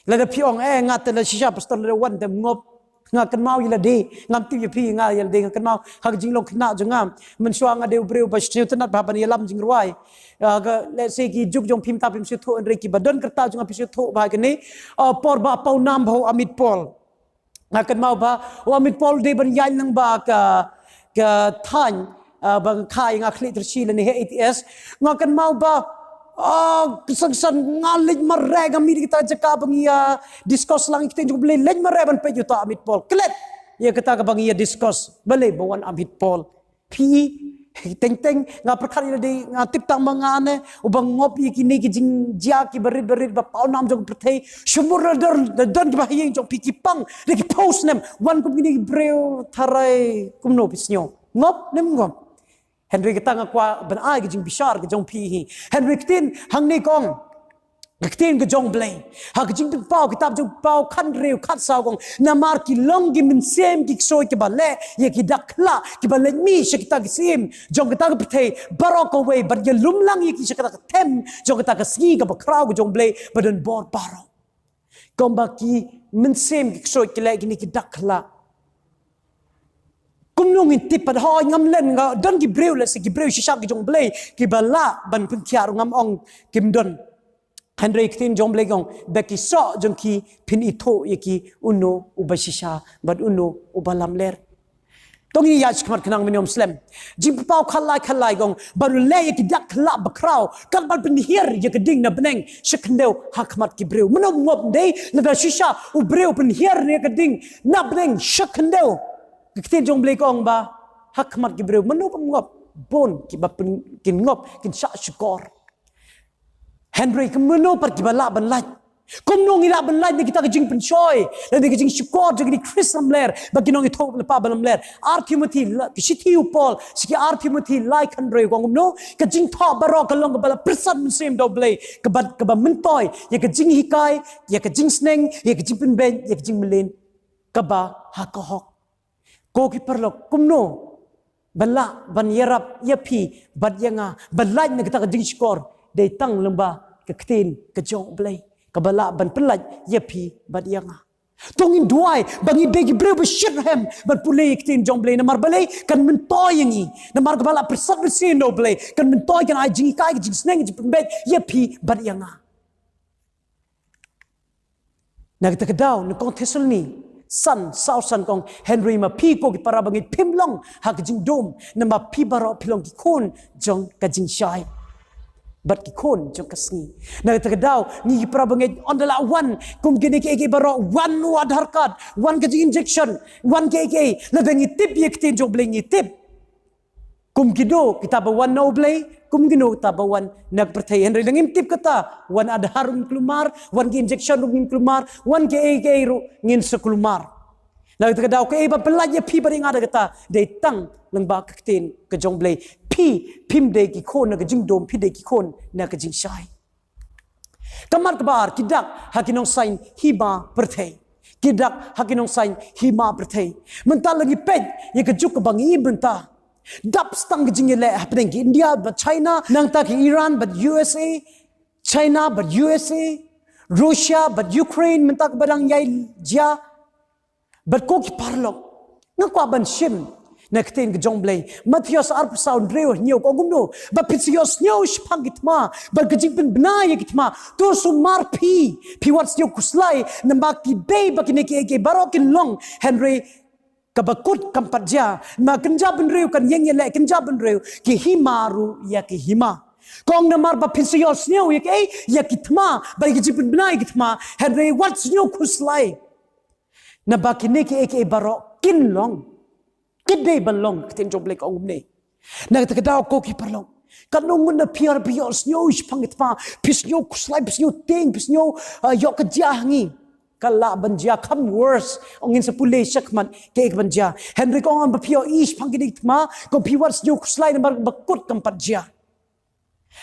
Lada phi ong, eh, nga te la shisha pastor, lada wan te ym ngop. Nga kynmaw ïa lade, ngam tip ïa phi, nga ïa lade nga kynmaw ha ka jinglong khynnah jong nga. Mynshuwa nga dei u briew ba sngewtynnat bha ban ïalam jingrwai. Ah, ka, let's say, ki juk jong phi mynta phim sngewthuh, hynrei kiba don ka rta jong nga phi sngewthuh bha kane. Ah, por ba pawnam bha u Amit Paul. Nga kynmaw ba u Amit Paul dei ban ïaid lang ba ka, ka thaiñ, ah, ba nga kha ïa nga khlieh tyrshi lane ha A T S. Nga kynmaw ba, ah, ka san san nga leit mareh, nga mih kita jaka ba ngi ïa discuss lang ïa ka ktien jong U Blei, leit mareh ban peit ïa uta Amit Paul. Klet ïa kata kaba ngi ïa discuss. Balei? Ba wan Amit Paul. Phi, teng teng, nga pyrkhat ïa lade, nga tip tang ma nga ne, uba ngop ïa kine ki jingjia kiba rit ba rit, ba pawnam jong ka pyrthei. Shu mut la don, la don kiba ha ïing jong phi ki pang da ki phew snem, wan kum kine ki briew tharai, kumno phi sngew? Ngop ne ym ngop? Hynrei kata nga kwah ban ai ka jingbishar ka jong phi hi. Hynrei ka ktien hangne ka ong, ka ktien ka jong U Blei ha ka Jingpynpaw, kitab Jingpynpaw khathynriew khatsaw ka ong, namar ki long ki mynsiem ki ksuid kiba leh ïa ki dak khyllah, kiba leit mih sha kita ki syiem jong kata ka pyrthei baroh kawei, bad ïalum lang ïa ki sha kata ka them jong kata ka sngi kaba khraw ka jong U Blei ba don bor baroh. Kumba ki mynsiem ki ksuid ki leh kine ki dak khyllah. Kumno ngin tip pat? Hooid, ngam len, nga don ki briew, lehse ki briew shisha ki jong U Blei kiba lah ban pynkhiah ruh, ngam ong kim don. Hynrei ka ktien jong U Blei ka ong, da ki soh jong ki phin ithuh ïa ki uno uba shisha bad uno uba lamler. To ngin ïaid shakhmat khnang, mynne ym slem. Jingpynpaw khatlai khatlai ka ong, bad u leh ïa ki dak khyllah bakhraw, kat ban pynhiar ïa ka ding na bneng sha khyndew ha khmat ki briew. Mano bym ngop, ym dei? Lada shisha u briew pynhiar ïa ka ding na bneng sha khyndew, ka ktien jong U Blei ka ong ba ha khmat ki briew mano bym ngop? Bun kiba pyn-, kin ngop, kin shah shukor. Hynrei kumno pat kiba lah ban lait? Kumno ngi lah ban lait na kita ka jingpynshoi, na ka jingshukor jong ki Khrist lamler bad ki nongïathuhlypa ba lamler? Ar Timothi, la, ka shithi u Paul sha ki Ar Timothi lai khan hynriew, ka ong kumno? Ka jingthoh baroh ka long kaba la pyrsad mynsiem da U Blei, kaba, kaba myntoi ïa ka jinghikai, ïa ka jingsneng, ïa ka jingpynbeit, ïa ka jingmlien kaba ha ka hok. Ko ki paralok, kumno ba lah ban ïarap ïa phi bad ïa nga ban lait na kata ka jingshukor? Dei tang lyngba ka ktien ka jong U Blei kaba lah ban pynlait ïa phi bad ïa nga. To ngin duwai ba ngin dei ki briew ba shitrhem ban pule ïa ka ktien jong U Blei, namar balei? Kan myntoi ïa ngi, namar kaba la pyrsad mynsiem da U Blei, kan myntoi, kan ai jinghikai, ka jingsneng, ka jingpynbeit ïa phi bad ïa nga. Na kata ka daw, na kong Thessaloni san, saw san ka ong, hynrei ma phi ko ki para bangeit phim long ha ka jingdum, namar phi baroh phi long ki khun jong ka jingshai bad ki khun jong ka sngi. Na kata ka daw, ngi ki para bangeit, ynda la wan kum kine kiei kiei baroh, wan u Aadhaar card, wan ka jing injection, wan kiei kiei, lada ngi tip ïa ka ktien jong U Blei, ngi tip. Kum kino kita ba wan na U Blei, kum kino kita ba wan na ka pyrthei. Hynrei lada ngim tip kata, wan Aadhaar ruh ngin kulmar, wan ki injection ruh ngin kulmar, wan kiei kiei ruh ngin sa kulmar. Na kata ka daw, kaei ba pynlait ïa phi bad ïa nga da kata, dei tang lyngba ka ktien ka jong U Blei. Phi phim dei ki khun na ka jingdum, phi dei ki khun na ka jingshai. Ka mat kaba ar, ki dak ha ki nongsaiñ hima pyrthei. Ki dak ha ki nongsaiñ hima pyrthei. Mynta la ngi peit ïa ka juk kaba ngi im mynta. Dap tang ka jingïaleh hapdeng ki India bad China, nangta ki Iran bad U S A, China bad U S A, Russia bad Ukraine, mynta kaba dang ïai jia. Bad ko ki paralok, nga kwah ban shim na ka ktien ka jong U Blei. Mathaios arphew saw, hynriew, hynñiew, ka ong kumno? Ba phin sa ïohsngew shaphang ki thma bad ka jingpynbna ïa ki thma. To sumar phi, phi wat sngew khuslai, namar ki dei ba kine kiei kiei baroh kin long, hynrei kaba kut kam pat jia. Namar kynja bynriew kan ïeng ïaleh, kynja bynriew ki hima ruh ïa ki hima. Ka ong namar ba phin sa ïohsngew ïa kiei, ïa ki thma bad ïa ki jingpynbna ïa ki thma, hynrei wat sngew khuslai. Naba kine kiei kiei baroh kin long. Ki dei ban long, ka ktien jong U Blei ka ong kumne. Na kata ka daw ko ki paralok, katno ngut na phi ar phi ïohsngew shaphang ki thma, phi sngew khuslai, phi sngew tieng, phi sngew, ah, ïoh ka jia ha ngi. Ka lah ban jia, kham worse, ong ngin sa pule shakhmat kaei kaban jia. Hynrei ka ong ba phi ïohi shaphang kine ki thma, ko phi wat sngew khuslai namar ba kut kam pat jia.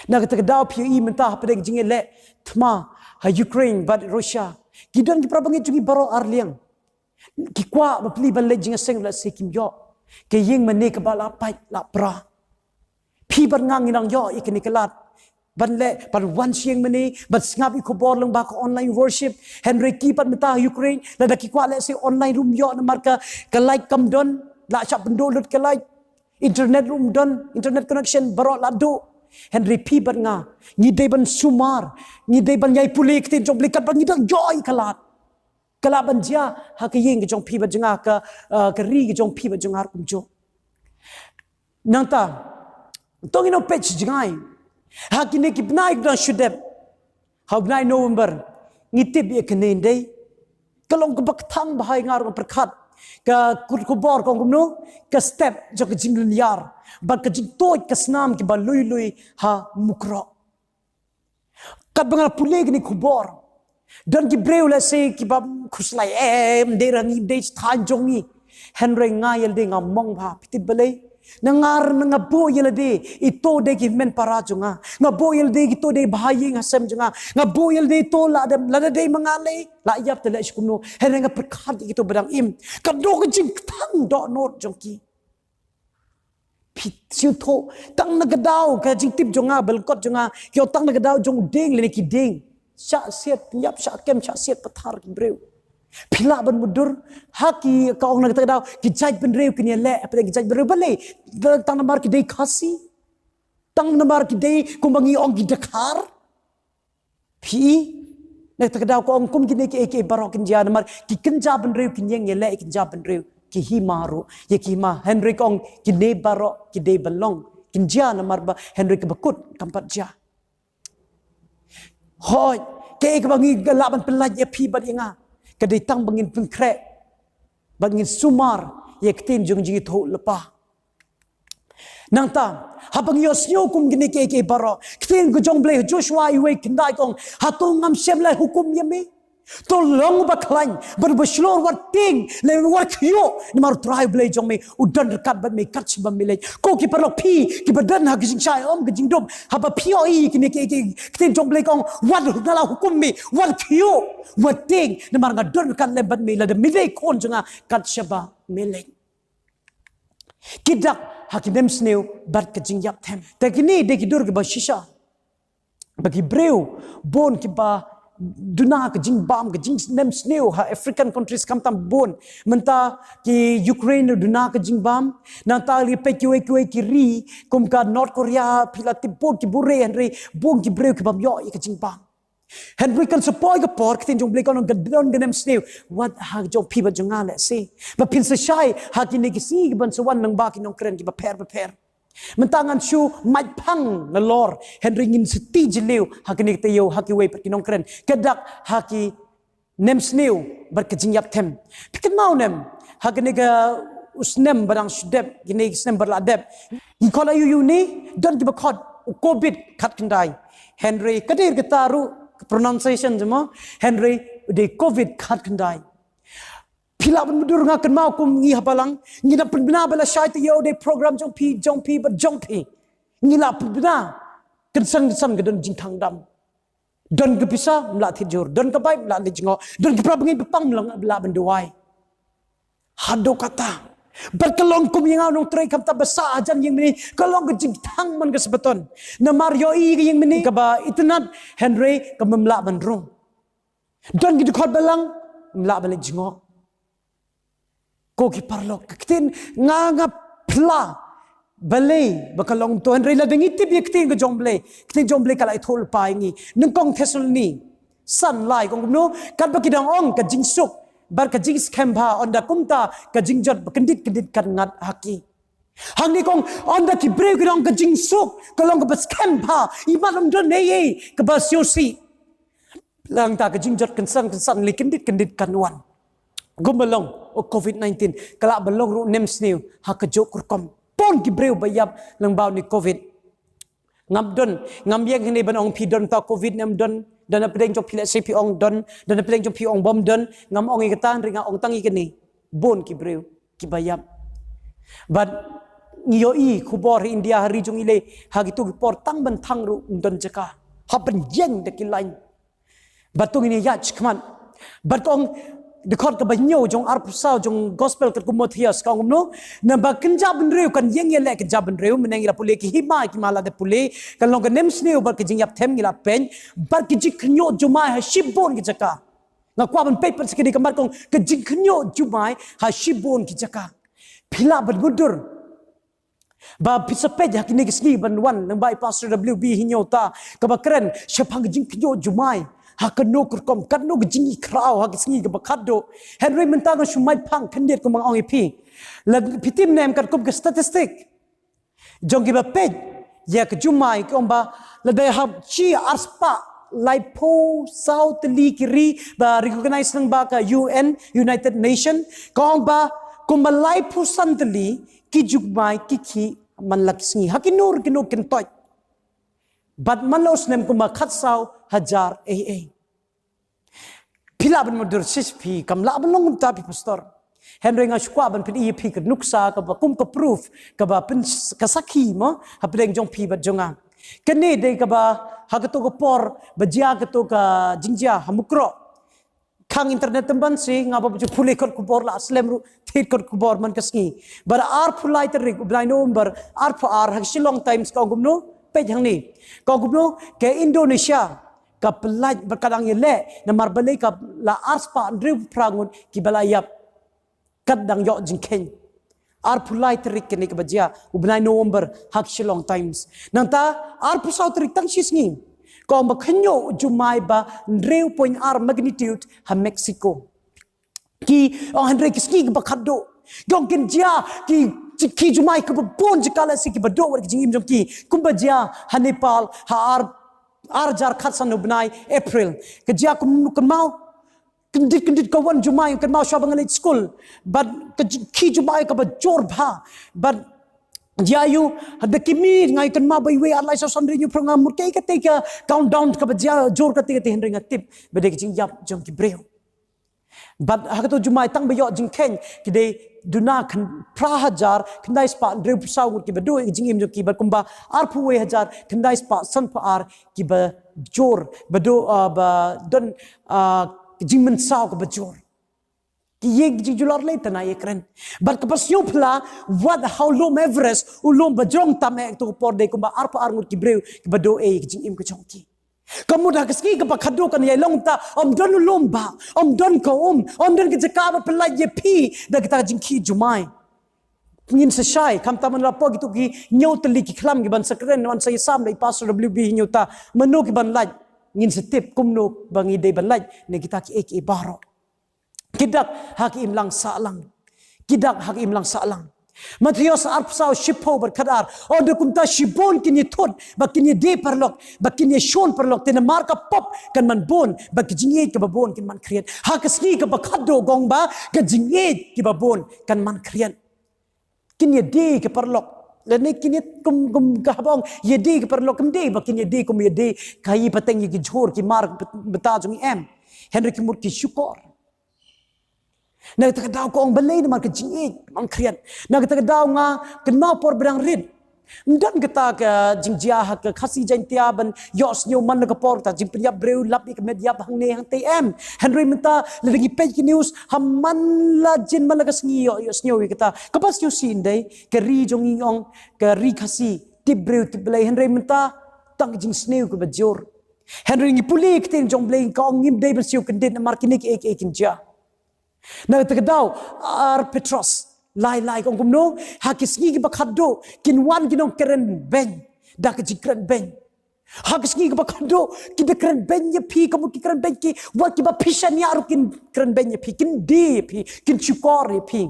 Na kata ka daw phi ïohi mynta hapdeng ka jingïaleh thma ha Ukraine bad Russia, ki don ki para bangeit jong ngi baroh ar liang. Ki kwah ba plie ban leit jingïaseng, lehse kim ïoh. Ka ïing mane kaba la pait la pra. Phi bad nga ngi nang ïoh ïa kine ki lad ban leh, ban wan sha ïing mane, ban sngap ïa ki khubor lyngba ka online worship. Hynrei ki pat mynta ha Ukraine, lada ki kwah lehse online ruh ym ïoh namar ka, ka light kam don, la shah pynduh lut ka light. Internet ruh ym don, internet connection baroh la duh. Hynrei phi bad nga, ngi dei ban sumar, ngi dei ban ïai pule ïa ka ktien jong U Blei katba ngi dang ïoh ïa ka lad. Ka lah ban jia ha ka ïing ka jong phi bad jong nga, ka, ah, ka ri ka jong phi bad jong nga ruh kumjuh. Nangta, to ngin ym peit sha jngai. Ha kine ki bnai kiba dang shu dep, ha u bnai November, ngi tip ïa kane, ym dei? Ka long kaba kthang bha ïa nga ruh, nga pyrkhat. Ka khubor ka ong kumno? Ka step jong ka jinglynñiar bad ka jingtuid ka snam kiba lui lui ha Mukroh. Katba nga pule kine ki khubor, don ki briew lehse kiba khuslai, eh, ym dei rangi, ym dei thaiñ jong ngi. Hynrei nga ïa lade nga mong bha, phi tip balei? Na nga, nga buh ïa lade ito dei ki hynmen para jong nga. Nga buh ïa lade kito dei bha ïing ha sem jong nga. Nga buh ïa lade ito la dei, lada dei ma nga lei, la ïap te leh shi kumno. Hynrei nga pyrkhat ïa kito ba dang im, ka dei ka jingkthang dohnud jong ki. Phi sngewthuh, tang na ka daw ka jingtip jong nga, ba lyngkot jong nga, ki ong tang na ka daw jong u dieng lane ki dieng, shah siat pynïap, shah kem, shah siat pathar ki briew. Phi lah ban mutdur? Ha ki, ka ong na kata ka daw ki jaitbynriew kin ïaleh hapdeng ki jaitbynriew. Balei? Tang namar ki dei Khasi? Tang namar ki dei kumba ngi ong ki dkhar? Phi i, na kata ka daw ka ong kum kine kiei kiei baroh kin jia namar ki kynja bynriew kin ïeng ïaleh ïa ki kynja bynriew, ki hima ruh ïa ki hima. Hynrei ka ong kine baroh ki dei ban long, kin jia namar ba, hynrei kaba kut kam pat jia. Hooid, kaei kaba ngi lah ban pynlait ïa phi bad ïa nga, ka dei tang ba ngin pynkhreh, ba ngin sumar ïa ka ktien jong ka jingïathuhlypa. Nangta, haba ngi ïohsngew kum kine kiei kiei baroh, ktien ka jong U Blei ha Joshua wei khyndai ka ong, hato ngam shym la hukum ïa me? To long uba khlaiñ bad uba shlur, wat tieng lane wat khñiuh, namar U Trai U Blei jong me u don ryngkat bad me kat shaba me leit. Ko ki paralok, phi kiba don ha ka jingshai, ym ka jingdup, haba phi ïohi kine kiei kiei, ktien jong U Blei ka ong, wat la hukum me, wat khñiuh, wat tieng, namar nga don ryngkat lem bad me, lada me dei khun jong nga, kat shaba me leit. Ki dak ha ki nemsniew bad ka jingïap them. Te kine dei ki dur kiba shisha ba ki briew bun kiba duna ka jingbam, ka jingnemsniew ha African countries, khamtam bun. Mynta ki Ukraine duna ka jingbam. Nangta lei peit kiwei kiwei ki ri kum ka North Korea, phi la tip, bun ki buhrieh, hynrei bun ki briew ki bym ïoh ïa ka jingbam. Hynrei kan sa poi ka por, ktien jong U Blei ka ong, ka don ka nemsniew wat ha jong phi bad jong nga lehse, ba phin sa shai ha kine ki sngi kiban sa wan lyngba ki nongkren kiba pher bapher. Mynta ngan shu mait phang nalor, hynrei ngin sa ti jylliew ha kine ki taïew, ha kiwei pat ki nongkren, ka dak ha ki nemsniew bad ka jingïap them. Phi kynmaw ne em, ha kane ka u snem ba dang shu dep, kine ki snem ba la dep, ngi khot la ïa une, don kiba khot u Covid khatkhyndai. Hynrei ka dei kata ruh ka pronunciation jong mo, hynrei u dei Covid khatkhyndai. Phi lah ban mutdur, nga kynmaw kum ngi ha balang, ngi da pynbna ba la shai taïew, u dei program jong phi, jong phi bad jong phi. Ngi la pynbna, kynsan kynsan ka don jingthang dam. Don ka pisa, ym lah thied jhur. Don ka bai, ym lah leit jngoh. Don ka para bangeit ba pang, ym lah ban duwai. Haduh katta. Bad ka long kum ïa nga u nongtrei, khamtam ba sah hajan ïing mane, ka long ka jingthang man ka Sabaton. Namar ïohi ka ïing mane kaba itynnad, hynrei kaba ym lah ban rung. Don ki dkhot balang, ym lah ban leit jngoh. Ko ki paralok, ka ktien, nga nga phla balei ba ka long to, hynrei lada ngi tip ïa ka ktien ka jong U Blei, ka ktien jong U Blei ka la ïathuh lypa ïa ngi. Nyngkong Thessaloni san lai ka ong kumno, katba ki dang ong ka jingsuk bad ka jingskhem bha, ynda kumta ka jingjot ba kyndit kyndit kan ngat ha ki. Hangne ka ong, ynda ki briew ki dang ong ka jingsuk ka long kaba skhem bha, imat ym don ei ei kaba sngewsih. Nangta ka jingjot kynsan kynsan lei kyndit kyndit kan wan. Kumba long u Covid nineteen, ka lah ba long ruh nemsniew ha kajuh ka rukom. Bun ki briew ba ïap lyngba une u Covid. Ngam don, ngam ïeng hangne ban ong phi don ta Covid ne ym don, don napdeng jong phi lehse phi ong don, don napdeng jong phi ong bym don, ngam ong ïa kata, hynrei nga ong tang ïa kane. Bun ki briew kiba ïap. Bad ngi ïohi khubor ha India, ha ri jong ngi lei, ha kito ki por tang ban thang ruh ym don jaka. Hap ban ïeng da ki lain. Bad to ngin ïaid shakhmat. Bad ka ong, dkhot kaba hynñiew jong arphew saw jong gospel katkum u Mathaios ka ong kumno, naba kynja bynriew kan ïeng ïaleh kynja bynriew, mynne ngi la pule ki hima, ki ma la dep pule, kan long ka nemsniew bad ka jingïap them, ngi la peit, bad ka jingkhynñiuh jumai ha shibun ki jaka. Nga kwah ban peit pat sa kine ki mat, ka ong ka jingkhynñiuh jumai ha shibun ki jaka. Phi lah ban mutdur ba phi sa peit ha kine ki sngi ban wan, lyngba i Pastor W B Hynñiewta, kaba kren shaphang ka jingkhynñiuh jumai ha kano ka rukom, kano ka jingïakhraw ha ki sngi kaba khatduh. Hynrei mynta nga shu mait phang khyndiat kumba nga ong ïa phi. Lada phi tim ne em katkum ka statistic jong kiba peit ïa ka jumai, ki ong ba lada ha shi arspah laiphew saw tylli ki ri ba recognize lyngba ka U N, United Nation, ka ong ba kumba laiphew san tylli ki jumai ki khih man la ki sngi ha kino kino ki kyntoit. Bad man la u snem kumba khatsaw hajar ei ei. Phi lah ban mutdur shisha phi, kam lah ban long kumta phi pastor. Hynrei nga shu kwah ban pyni ïa phi ka nuksa kaba kum ka proof, kaba pyn, ka sakhi mo, hapdeng jong phi bad jong nga. Kane dei kaba ha kato ka por ba jia kato ka jingjia ha Mukroh. Khang internet tymmen shi, nga ba ju pule kot khubor, la slem ruh thied kot khubor man ka sngi. Bad arphew lai tarik u bnai November, arphew ar, ha ka Shillong Times ka ong kumno, peit hangne. Ka ong kumno, ka Indonesia ka pyllait bad ka dang ïaleh, namar balei, ka la arspah hynriewphew phra ngut kiba la ïap. Kat dang ïoh jingkheiñ. Arphew lai tarik kane kaba jia u bnai November ha ka Shillong Times. Nangta arphew saw tarik, tang shi sngi, ka ong ba khynñiuh jumai ba hynriew point ar magnitude ha Mexico. Ki ong hynrei ki sngi kiba khatduh, ki ong kin jia ki, ki jumai kiba bun jaka lehse kiba duh wat ki jingim jong ki, kumba jia ha Nepal ha ar, ar hajar khatsan u bnai April. Ka jia kum, kynmaw, kyndit kyndit ka wan jumai, kynmaw shwa ba nga leit skul. Bad ka ji-, ki jumai kaba jur bha. Bad Jia ïa u, ha da ki miet nga ïa kynmaw ba iwei ar lai saw san ri ñu phrang nga mut kaei kata ka countdown kaba jia jur kata kata hynrei nga tip ba dei ka jingïap jong ki briew. Bad ha kato jumai tang ba ïoh jingkheiñ ki dei duna khan phra hajar khyndai spah hynriewphew saw ngut kiba duh ïa ka jingim jong ki bad kumba arphew wei hajar khyndai spah sanphew ar kiba jur ba duh, ah, ba don, ah, jingmynsaw kaba jur. Ki ïeng ki jingjular lei tana ïa kren. Bad ka parsngew phylla wat ha u lum Everest, u lum ba jrong tam eh, to ka por dei kumba arphew ar ngut ki briew kiba duh eh ïa ka jingim ka jong ki. Ka mut ha ka sngi kaba khadduh kan ïai long ta, ym don u lum ba, ym don ka um, ym don ka jaka ba pynlait ïa phi da kata ka jingkhih jumai. Ngin sa shai, khamtam man la pok kito ki hynñiew tylli ki khlam ki ban sa kren, wan sa ïasam da i Pastor W B hynñiew ta. Mano ki ban lait, ngin sa tip kumno ba ngi dei ban lait na kita kiei kiei baroh. Ki dak ha ki imlang sahlang. Ki dak ha ki imlang sahlang. Mathaios arphew saw shiphew bad khatar. Ynda kumta shibun kin ïathut, ba kin ïadie paralok, ba kin ïashun paralok, te namar ka pop kan man bun, ba ka jingïeit kaba bun kin man khriat. Ha ka sngi kaba khadduh ong ba ka jingïeit kaba bun kan man khriat. Kin ïadie ki paralok. Lane kin ïa kum, kum ka haba ong ïadie ki paralok, ym dei ba kin ïadie kum ïadie ka ïa pateng ïa ki jhur ki mar bynta jong i, em. Hynrei ki mut ki shukor. Na kata ka daw ka ong balei namar ka jingïeit man khriat. Na kata ka daw nga kynmaw por ba dang rit. Ym don kata ka jingjia ha ka Khasi Jaiñtia ban ïohsngew man la ka por kata jingpynïap briew lap ïa ka met ïap hangne hangtei, em. Hynrei mynta lada ngi peit ki news ha man la jin man la ka sngi ïoh, ïohsngew ïa kata. Kaba sngewsih dei ka ri jong ngi, ong ka ri Khasi, tip briew tip Blei, hynrei mynta tang ka jingsniew kaba jur. Hynrei ngi pule ïa ka ktien jong Blei ka ong ngim dei ban siew kyndit namar kine kiei kiei kin jia. Na kata ka daw, ar Petros lai lai ka ong kumno, ha ki sngi kiba khadduh kin wan ki nongkren beiñ da ka jingkren beiñ. Ha ki sngi kiba khadduh ki da kren beiñ ïa phi, ka mut ki kren beiñ ki, wat kiba phi shaniah ruh kin kren beiñ ïa phi, kin die ïa phi, kin shukor ïa phi.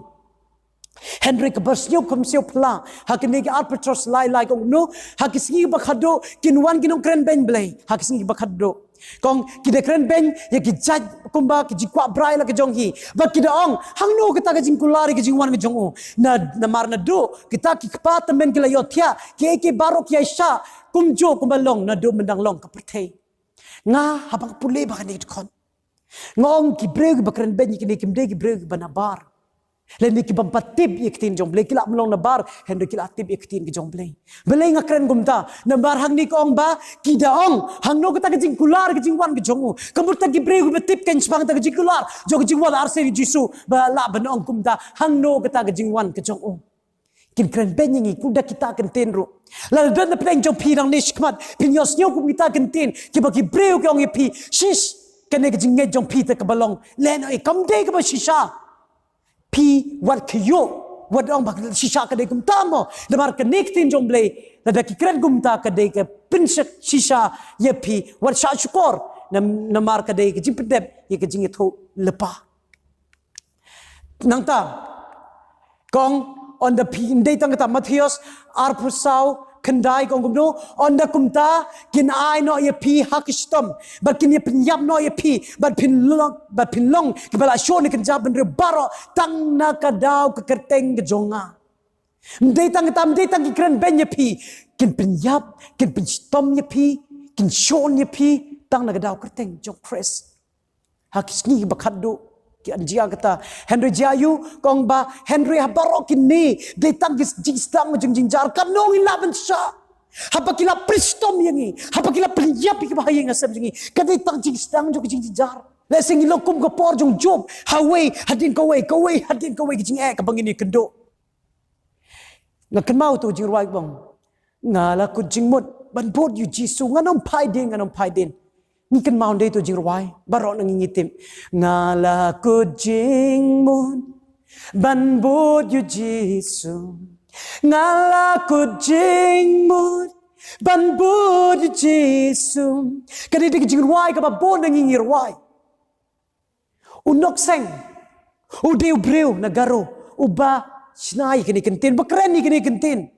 Hynrei kaba sngewkham sngewphylla ha kine ki ar Petros lai lai ka ong kumno, ha ki sngi kiba khadduh kin wan ki nongkren beiñ Blei, ha ki sngi kiba khadduh. Ka ong ki da kren beiñ ïa ki jait kumba ki jingkwah brai la ka jong hi. Bad ki da ong hangno kata ka jingkular ïa ka jingwan ka jong u. Na, namar naduh kita ki kpa tymmen ki la ïohthiah, kiei kiei baroh ki ïaishah kumjuh kumba long naduh myndang long ka pyrthei. Nga haba nga pule ba kane ka dkhot, nga ong ki briew kiba kren beiñ ïa kine kim dei ki briew kiba nabar. Lane ki bym pat tip ïa ka ktien jong Blei, ki la ym long nabar hynrei ki la tip ïa ka ktien ka jong Blei. Balei nga kren kumta? Namar hangne ka ong ba ki da ong hangno kata ka jingkular ka jingwan ka jong u. Ka mut ta ki briew kiba tip kein shaphang kata ka jingkular jong ka jingwan arsien Jisu ba lah ban ong kumta, hangno kata ka jingwan ka jong u. Kin kren beiñ ïa ngi kumta kita ki ktien ruh. Lada don na pdeng jong phi nangne shakhmat phin ïohsngew kum kita ki ktien kiba ki briew ki ong ïa phi, shish, kane ka jingngeit jong phi te kaba long lehnohei, kam dei kaba shisha. Phi wat khie ïoh, wat ong ba shisha ka dei kumta mo. Namar kane ka ktien jong Blei lada ki kren kumta ka dei ka pynshisha ïa phi, wat shah shukor. Nam-, namar ka dei ka jingpyndep ïa ka jingïathuhlypa. Nangta ka ong, ynda phi, ym dei tang kata, Mathaios arphew saw khyndai ka ong kumno, ynda kumta kin ai noh ïa phi ha ka shitom bad kin ïa pynïap noh ïa phi bad phin long, bad phin long kiba la shun ïa ka jingïap bynriew baroh tang na ka daw ka kyrteng ka jong nga. Ym dei tang kata, ym dei tang ki kren beiñ ïa phi, kin pynïap, kin pynshitom ïa phi, kin shun ïa phi tang na ka daw kyrteng jong Khrist. Ha ki sngi ba khadduh kin jia kata. Hynrei jia ïa u, ka ong ba hynrei ha baroh kine dei tang ki jingsdang jingjynjar, katno ngin lah ban shah. Haba ki la pynshitom ïa ngi, haba ki la pynïap ïa kiba ha ïing ha sem jong ngi, ka dei tang jingsdang jong ki jingjynjar. Lehse ngi long kum ka por jong Job, ha wei hadien kawei, kawei hadien kawei ka jingeh kaba ngin ïakynduh. Nga kynmaw tu jingrwai ba ong, nga la kut jingmut ban bud ïa u Jisu, ngan ym phai dien, ngan ym phai dien. Ngi kynmaw dei tu jingrwai, baroh na ngi ngi tip. Nga la kut jingmut ban bud ïa u Jisu. Nga la kut jingmut ban bud ïa u Jisu. Ka dei ka jingrwai kaba bun na ngi ngi rwai. U Nokseng, u dei u briew na Garo uba shna ïa kine ki ktien, ba kren ïa kine ki ktien.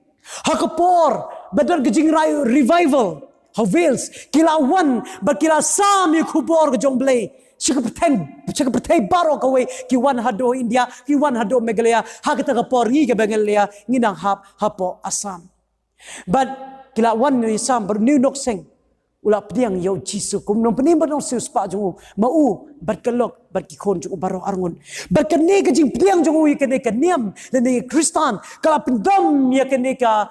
Ha ka por ba don ka jingrai revival ha Wales, ki la wan bad ki la sam ïa ka khubor ka jong Blei Sha ka pyrthei, sha ka pyrthei baroh kawei, ki wan haduh India, ki wan haduh Meghalaya, ha kata ka por ngi ka Meghalaya, ngi nang hap hapoh Assam. Bad ki la wan ïa u Assam, bad une u Nokseng u la pdiang ïa u Jisu kum u nongpynim bad u nongsiew spah jong u, ma u bad ka lok bad ki khun jong u baroh arngut. Bad kane ka jingpdiang jong u ïa kane ka niam lane Khristan ka la pyndem ïa kane ka,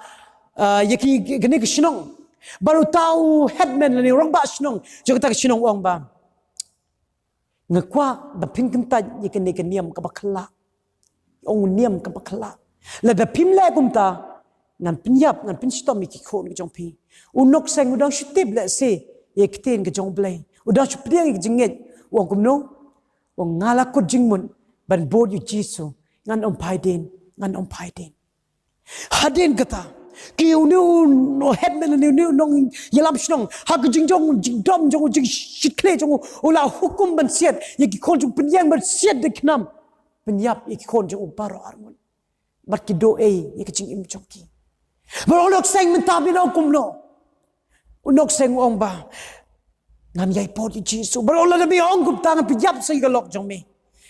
ah, ïa ki, kane ka shnong. Bad uta u headman lane u rangbah shnong jong kata ka shnong u ong ba, nga kwah da phin kyntait ïa kane ka niam kaba khyllah. Ong, niam kaba khyllah. Lada phim leh kumta, ngan pynïap, ngan pynshitom ïa ki khun ki jong phi. U Nokseng u dang shu tip lehse ïa ka ktien ka jong U Blei. U dang shu pdiang ïa ka jingngeit. U ong kumno? U ong, nga la kut jingmut ban bud ïa u Jisu, ngan ym phai dien, ngan ym phai dien. Hadien kata, ki une u headman, une u nongïalam shnong, ha ka jingjong, jingdom jong u, jingshit khlieh jong u, u la hukum ban siat ïa ki khun jong u, pynïeng ban siat da ki khnam, pynïap ïa ki khun jong u baroh arngut. Bad ki duh ei ïa ka jingim jong ki. Bad u Nokseng mynta, me ong kumno? U Nokseng u ong ba, ngan ïai bud ïa u Jisu. Bad u ong, lada me ong kumta, ngan pynïap sa ïa ka lok jong me.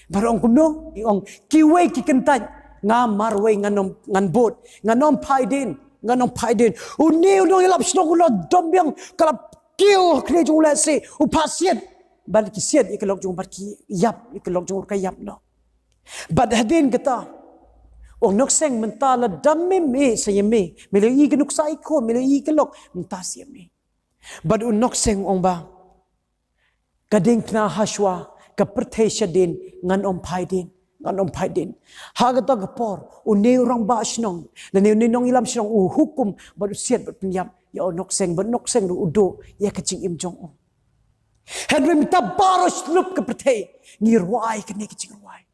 Bad u ong kumno? U ong, kiwei ki kyntait, nga marwei ngan ym, ngan bud, ngan ym phai dien, ngan ym phai dien. Une u nongïalam shnong u la dom biang, ka la kiew ha khlieh jong u lehse, u phah siat. Bad ki siat ïa ka lok jong u, bad ki ïap ïa ka lok jong u, ka ïap noh. Bad hadien kata, u ong, Nokseng, mynta lada mem ïeh sa ïa me, me la ïohi ka nuksa ïa ki khun, me la ïohi ka lok, mynta sa ïa me. Bad u Nokseng u ong ba, ka diengphna hashwa, ka pyrthei shadien, ngan ym phai dien, ngan ym phai dien. Ha kata ka por, une u rangbah shnong, lane une u nongïalam shnong, u hukum bad u siat bad pynïap ïa u Nokseng, bad u Nokseng ruh u duh ïa ka jingim jong u. Hynrei mynta baroh shlur ka pyrthei ngi rwai kane ka jingrwai.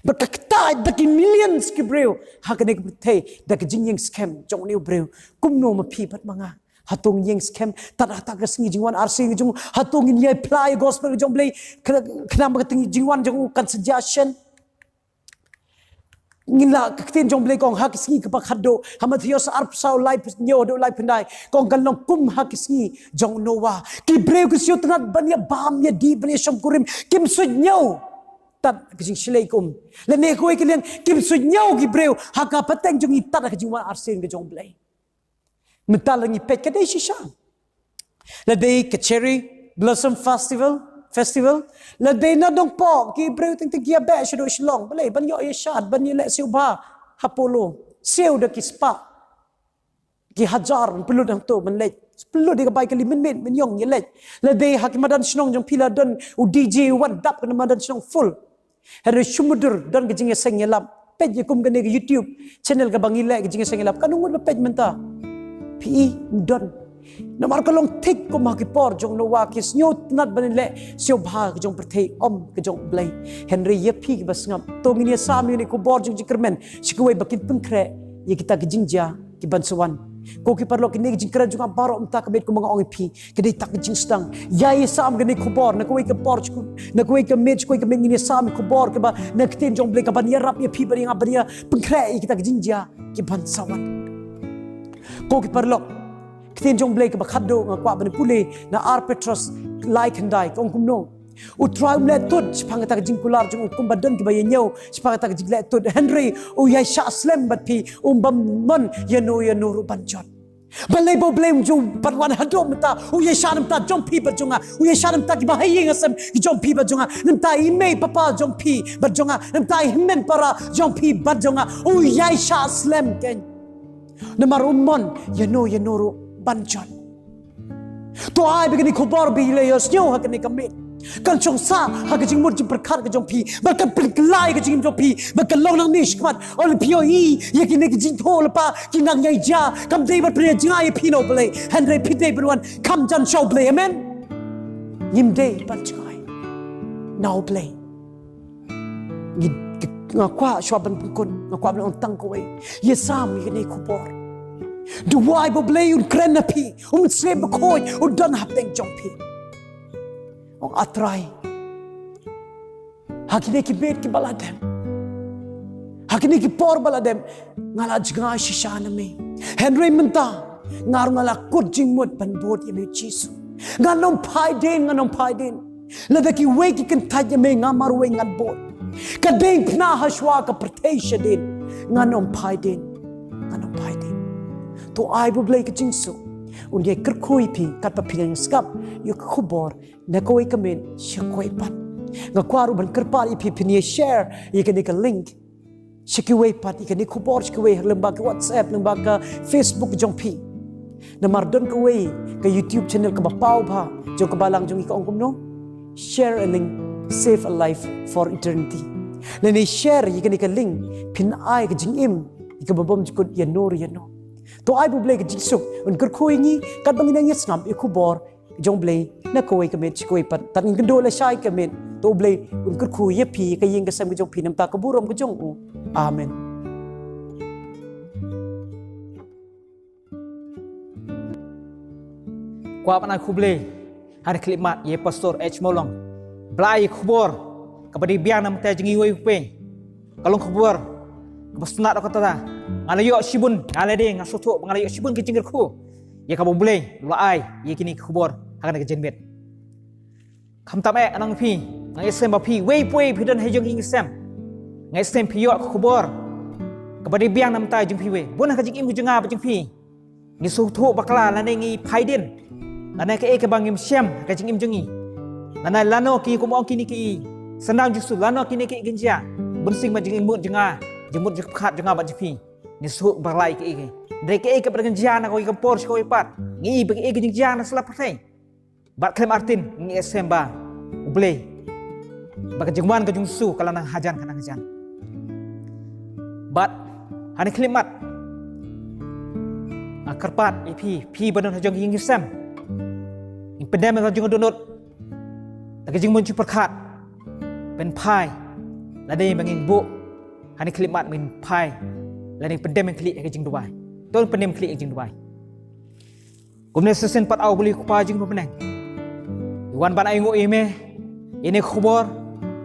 Bad ka kta da ki millions ki briew ha kane ka pyrthei da ka jingïeng skhem jong une u briew. Kumno ma phi bad ma nga? Hato ngin ïeng skhem tad ha kata ka sngi jingwan arsien jong u? Hato ngin ïai phla ïa ka gospel jong U Blei khnang ba ka jingwan jong u kan sa jia shen? Ngi la, ka ktien jong U Blei ka ong ha ka sngi kaba khatduh, ha Mathaios arphew saw, laiphew hynñiew haduh laiphew khyndai, ka ong kan long kum ha ka sngi jong u Noah. Ki briew ki sngewtynnat ban ïa bam ïa dih, ban ïa shongkurim, kim suidñiew tad ka jingshlei kum. Lane kawei ka liang, kim suidñiew ki briew ha ka pateng jong ngi tad ka jingwan arsien ka jong U Blei. Mynta lada ngi peit, ka dei shisha. Lada dei ka Cherry Blossom Festival, Festival, lada dei na Nongpoh, ki briew teng teng ki ïa beh shaduh Shillong, balei? Ban ïoh ïa shad, ban ïa leh siewbha ha Polo. Siew da ki spah, ki hajar, pynlut hangto ban leit. Pynlut ïa ka bai kali mynmiet, mynïong ïa leit. Lada dei ha ki madan shnong jong phi la don u D J, wat dap ka na madan shnong full. Hynrei shu mudui don ka jingïaseng ïalap. Peit ïa kum kane ka YouTube channel kaba ngi leh ka jingïaseng ïalap. Katno ngut ba peit mynta? Phi i, ym don. Namar ka long thik kum ha ki por jong Noah, ki sngewtynnat ban leh siewbha ka jong pyrthei, ym ka jong U Blei. Hynrei ïa phi kiba sngap, to ngin ïasam ïa kane ka khubor jong ka jingkyrmen sha kiwei ba kin pynkhreh ïa kita ki jingjia ki ban sa wan. Ko ki paralok, kine ki jingkren jong nga baroh mynta, ka beit kumba nga ong ïa phi, ka dei tang ka jingsdang. Ïai sam kane ka khubor na kawei ka por, na kawei ka miet, kawei ka miet ngin ïa sam ïa ka khubor kaba na ka ktien jong U Blei ka ban ïarap ïa phi bad ïa nga ban ïa pynkhreh ïa kita ki jingjia ki ban sa wan. Ko ki paralok, ka ktien jong U Blei kaba khatduh nga kwah ban pule na Ar Petros lai khyndai, ka ong kumno? U Trai um leh tud shaphang kata ka jingkular jong u kumba don kiba ïa ñiew shaphang kata ka jingleh tud. Hynrei u ïai shah slem bad phi, um bym mon ïano ïano ruh ban jot. Balei ba U Blei um ju pat wan haduh mynta, u ïai shah na bynta jong phi bad jong nga, u ïai shah na bynta kiba ha ïing ha sem ki jong phi bad jong nga, na bynta i mei papa jong phi bad jong nga, na bynta i hynmen para jong phi bad jong nga, u ïai shah slem kein. Namar um mon ïano ïano ruh ban jot. To ai ba kane ka khubor ba ïa la ïohsngew ha kane ka miet kan shong sah ha ka jingmut jingpyrkhat ka jong phi, ba kan pynkylla ïa ka jingim jong phi, ba kan long nangne shakhmat. Ynda phi ïohi ïa kine ki jingthoh lypa ki nang ïai jia, kam dei ban pynïajngai ïa phi na U Blei, hynrei phi dei ban wan kham jan sha U Blei. Amen. Ngim dei ban jngai na U Blei. Ngi, nga kwah shuwa ban pynkut, nga kwah ban ong tang kawei. Ïa sam ïa kane ka khubor. Duwai ba U Blei un kren na phi, un Mynsiem Bakhuid un don hapdeng jong phi. Ong, A Trai, ha kine ki miet kiba la dem, ha kine ki por ba la dem, nga la jngai shisha na me. Hynrei mynta nga ruh nga la kut jingmut ban bud ïa me Jisu. Ngan ym phai dien, ngan ym phai dien. Lada kiwei ki kyntait ïa me, nga marwei ngan bud. Ka dei phna ha shuwa ka pyrthei shadien, ngan ym phai dien. Ngan ym phai dien. To ai ba U Blei ka jingsuk un ïa kyrkhu ïa phi katba phi nang sngap ïa ka khubor na kawei ka miet sha kawei pat. Nga kwah ruh ban kyrpad ïa phi, phin ïa share ïa kane ka link sha kiwei pat, ïa kane ka khubor sha kiwei, lyngba ka WhatsApp, lyngba ka Facebook jong phi. Namar don kawei ka YouTube channel kaba paw bha jong ka balang jong ngi, ka ong kumno: "Share a link, save a life for eternity." Lane share ïa kane ka link, phin ai ka jingim ïa kaba bymjukut ïano ïano. To ai ba U Blei ka jingsuk un kyrkhu ïa ngi katba ngi nang ïa sngap ïa ka khubor jong U Blei na kawei ka miet sha kawei pat. Tang ngin kynduh lashai ka miet, to U Blei un kyrkhu ïa phi, ka ïing ka sem ka jong phi, na ka bynta ka burom ka jong U. Amen. Kwah ban ai khublei ha kane ka khyllipmat ïa Pastor H Mawlong ba la ai khubor kaba dei biang na ka bynta jong ngi iwei pa iwei. Ka long khubor kaba sngewtynnat, kata nga la ïoh shibun, nga la dei, nga sngewthuh ba nga la ïoh shibun ka jingkyrkhu ïa kaba U Blei u la ai ïa kine ki khubor ha kane ka janmiet. Khamtam eh, nga ong ïa phi, nga ngeit skhem ba phi iwei pa iwei phi don ha jong ka ïing ka sem, nga ngeit skhem phi ïoh ka khubor kaba dei biang na ka bynta jong phi iwei. Bun ha ka jingim ka jong nga bad jong phi, ngi sngewthuh bakla lane ngi phai dien, lane kaei kaba ngim shem ha ka jingim jong ngi, lane lano ki, kum ong kine ki synran Jisu, lano kine ki kynjia. Bun sien ba jingmut jong nga, jingmut jingpyrkhat jong nga bad jong phi, ngi sngewthuh bakla ïa kaei kaei. Hynrei kaei kaba dang jia na kawei ka por sha kawei pat, ngi i ba kaei ka jingjia na sla pyrthei. Bad khlem artatien ngi ngeit skhem ba U Blei, ba ka jingwan ka jong U Jisu ka la nang hajan, ka nang hajan. Bad ha kane ka khyllipmat nga kyrpad ïa phi, phi ba don ha jong ka ïing ka sem, ngin pyndem ïa ka jingdohnud da ka jingmut jingpyrkhat ban phai, lane ba ngin buh ha kane ka khyllipmat, ban phai lane pyndem ïa ka khlieh ha ka jingduwai. To pyndem khlieh ha ka jingduwai. Kumne sa shisien pat, A Blei Kpa jong ngi ba ha bneng, ngi wan ban ainguh ïa me ïa kane ka khubor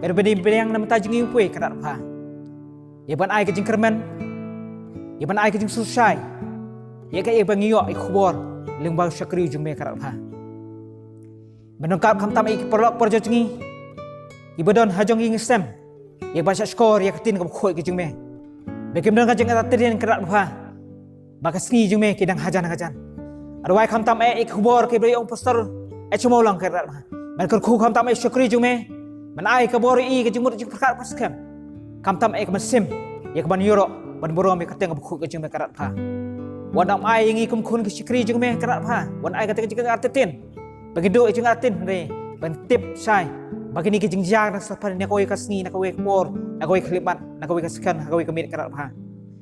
kaba dei biang na ka bynta jong ngi iwei pa iwei, kynrad bha. Ïa ban ai ka jingkyrmen, ïa ban ai ka jingsngewsih ïa kaei ba ngi ïoh ïa ka khubor lyngba u shakri jong me, kynrad bha. Ban ryngkat khamtam ïa ki paralok parajor jong ngi kiba don ha jong ka ïing ka sem, ïa ban shahshkor ïa ka ktien kaba khuid ka jong me, ba kim don ka jingartatien, kynrad bha, ba ka sngi jong me ki dang hajan hajan. Nga duwai khamtam eh ïa ki khubor kiba la ïoh u Pastor H Mawlong, kynrad bha, ban kyrkhu khamtam eh ïa u shakri jong me, ban ai ka bor ïa i ka jingmut jingpyrkhat kaba skhem. Khamtam eh ka mynsiem ïa ka ban ïaroh ban burom ïa ka ktien kaba khuid ka jong me, kynrad bha. Wat nym ai ïa ngi kum khun ki shakri jong me, kynrad bha, wat ai ka ktien ka jingartatien ba ngi duh ïa ka jingartatien, hynrei ban tip shai ba kine ki jingjia na sla pyrthei, na kawei ka sngi, na kawei ka por, na kawei ka khyllipmat, na kawei ka second, na kawei ka miet, kynrad bha.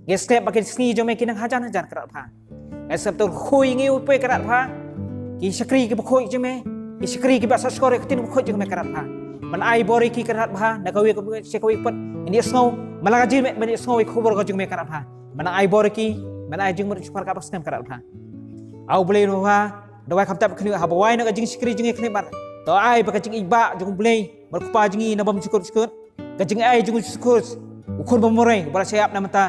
Ngi step ba ki sngi jong me ki nang hajan hajan, kynrad bha. Ngi step, to khuid ïa ngi iwei pa iwei, kynrad bha, ki shakri kiba khuid jong me, ki shakri kiba shahshkor ïa ka ktien kaba khuid jong me, kynrad bha. Ban ai bor ïa ki, kynrad bha, na kawei ka, sha kawei pat, ngin ïohsngew, man la ka jingmut, ban ïohsngew ïa ka khubor ka jong me, kynrad bha. Ban ai bor ïa ki, ban ai jingmut jingpyrkhat kaba skhem, kynrad bha. A Blei nongwei, duwai khamtam khyndiat haba wai noh ka jingshakri jong ngi khyllipmat, to ai ba ka jingïeit jong U Blei, ba U Kpa jong ngi na bymjukut jukut, ka jingai jong U Jisu Khrist, U Khun ba marwei uba la shah ïap na ka bynta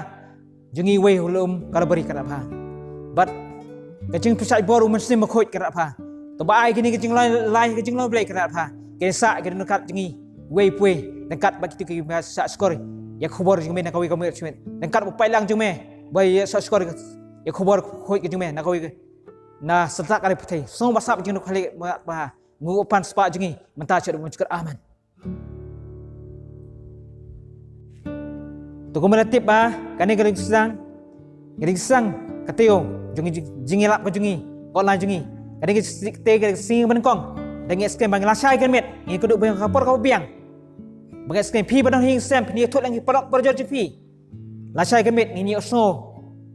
jong ngi iwei ha lum Kalbari, kynrad bha, bad ka jingpynshai bor U Mynsiem Bakhuid, kynrad bha, to ba ai kine ki jinglong lai, ki jinglong Blei, kynrad bha, kin sah ki ryngkat jong ngi iwei pa iwei, ryngkat bad kito kiba shahshkor ïa ka khubor jong me na kawei ka miet, ryngkat bad u paidlang jong me ba ïa shahshkor ïa ka khubor khuid ka jong me na kawei ka, na sla ka ri pyrthei. Sngewbha sap jingduk khlieh bha, nguh ban spah jong ngi mynta shaduh mynjur. Amen. To kumba la tip ba kane ka dei ka sdang, ka dei ka sdang ka taïew jong ngi, jing, jingïalap ka jong ngi, ka online jong ngi. Ka dei ka sdang, ka dei ka sngi ba nyngkong, da ngi skhem ba ngi lashai ka miet, ngi kynduh ba ka por kaba biang. Ba ngi skhem phi ba don ha ïing sem, phin ïathuh lang ïa ki paralok parajor jong phi. Lashai ka miet ngin ïohsngew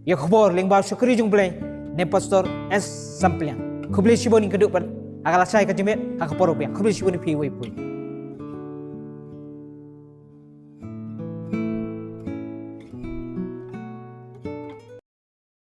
ïa ka khubor lyngba u shakri jong U Blei, ne Pastor S Sampliang. Khublei shibun, ngin kynduh pat ha ka lashai ka jingmiet ha ka por ba biang. Khublei shibun ïa phi iwei pa iwei.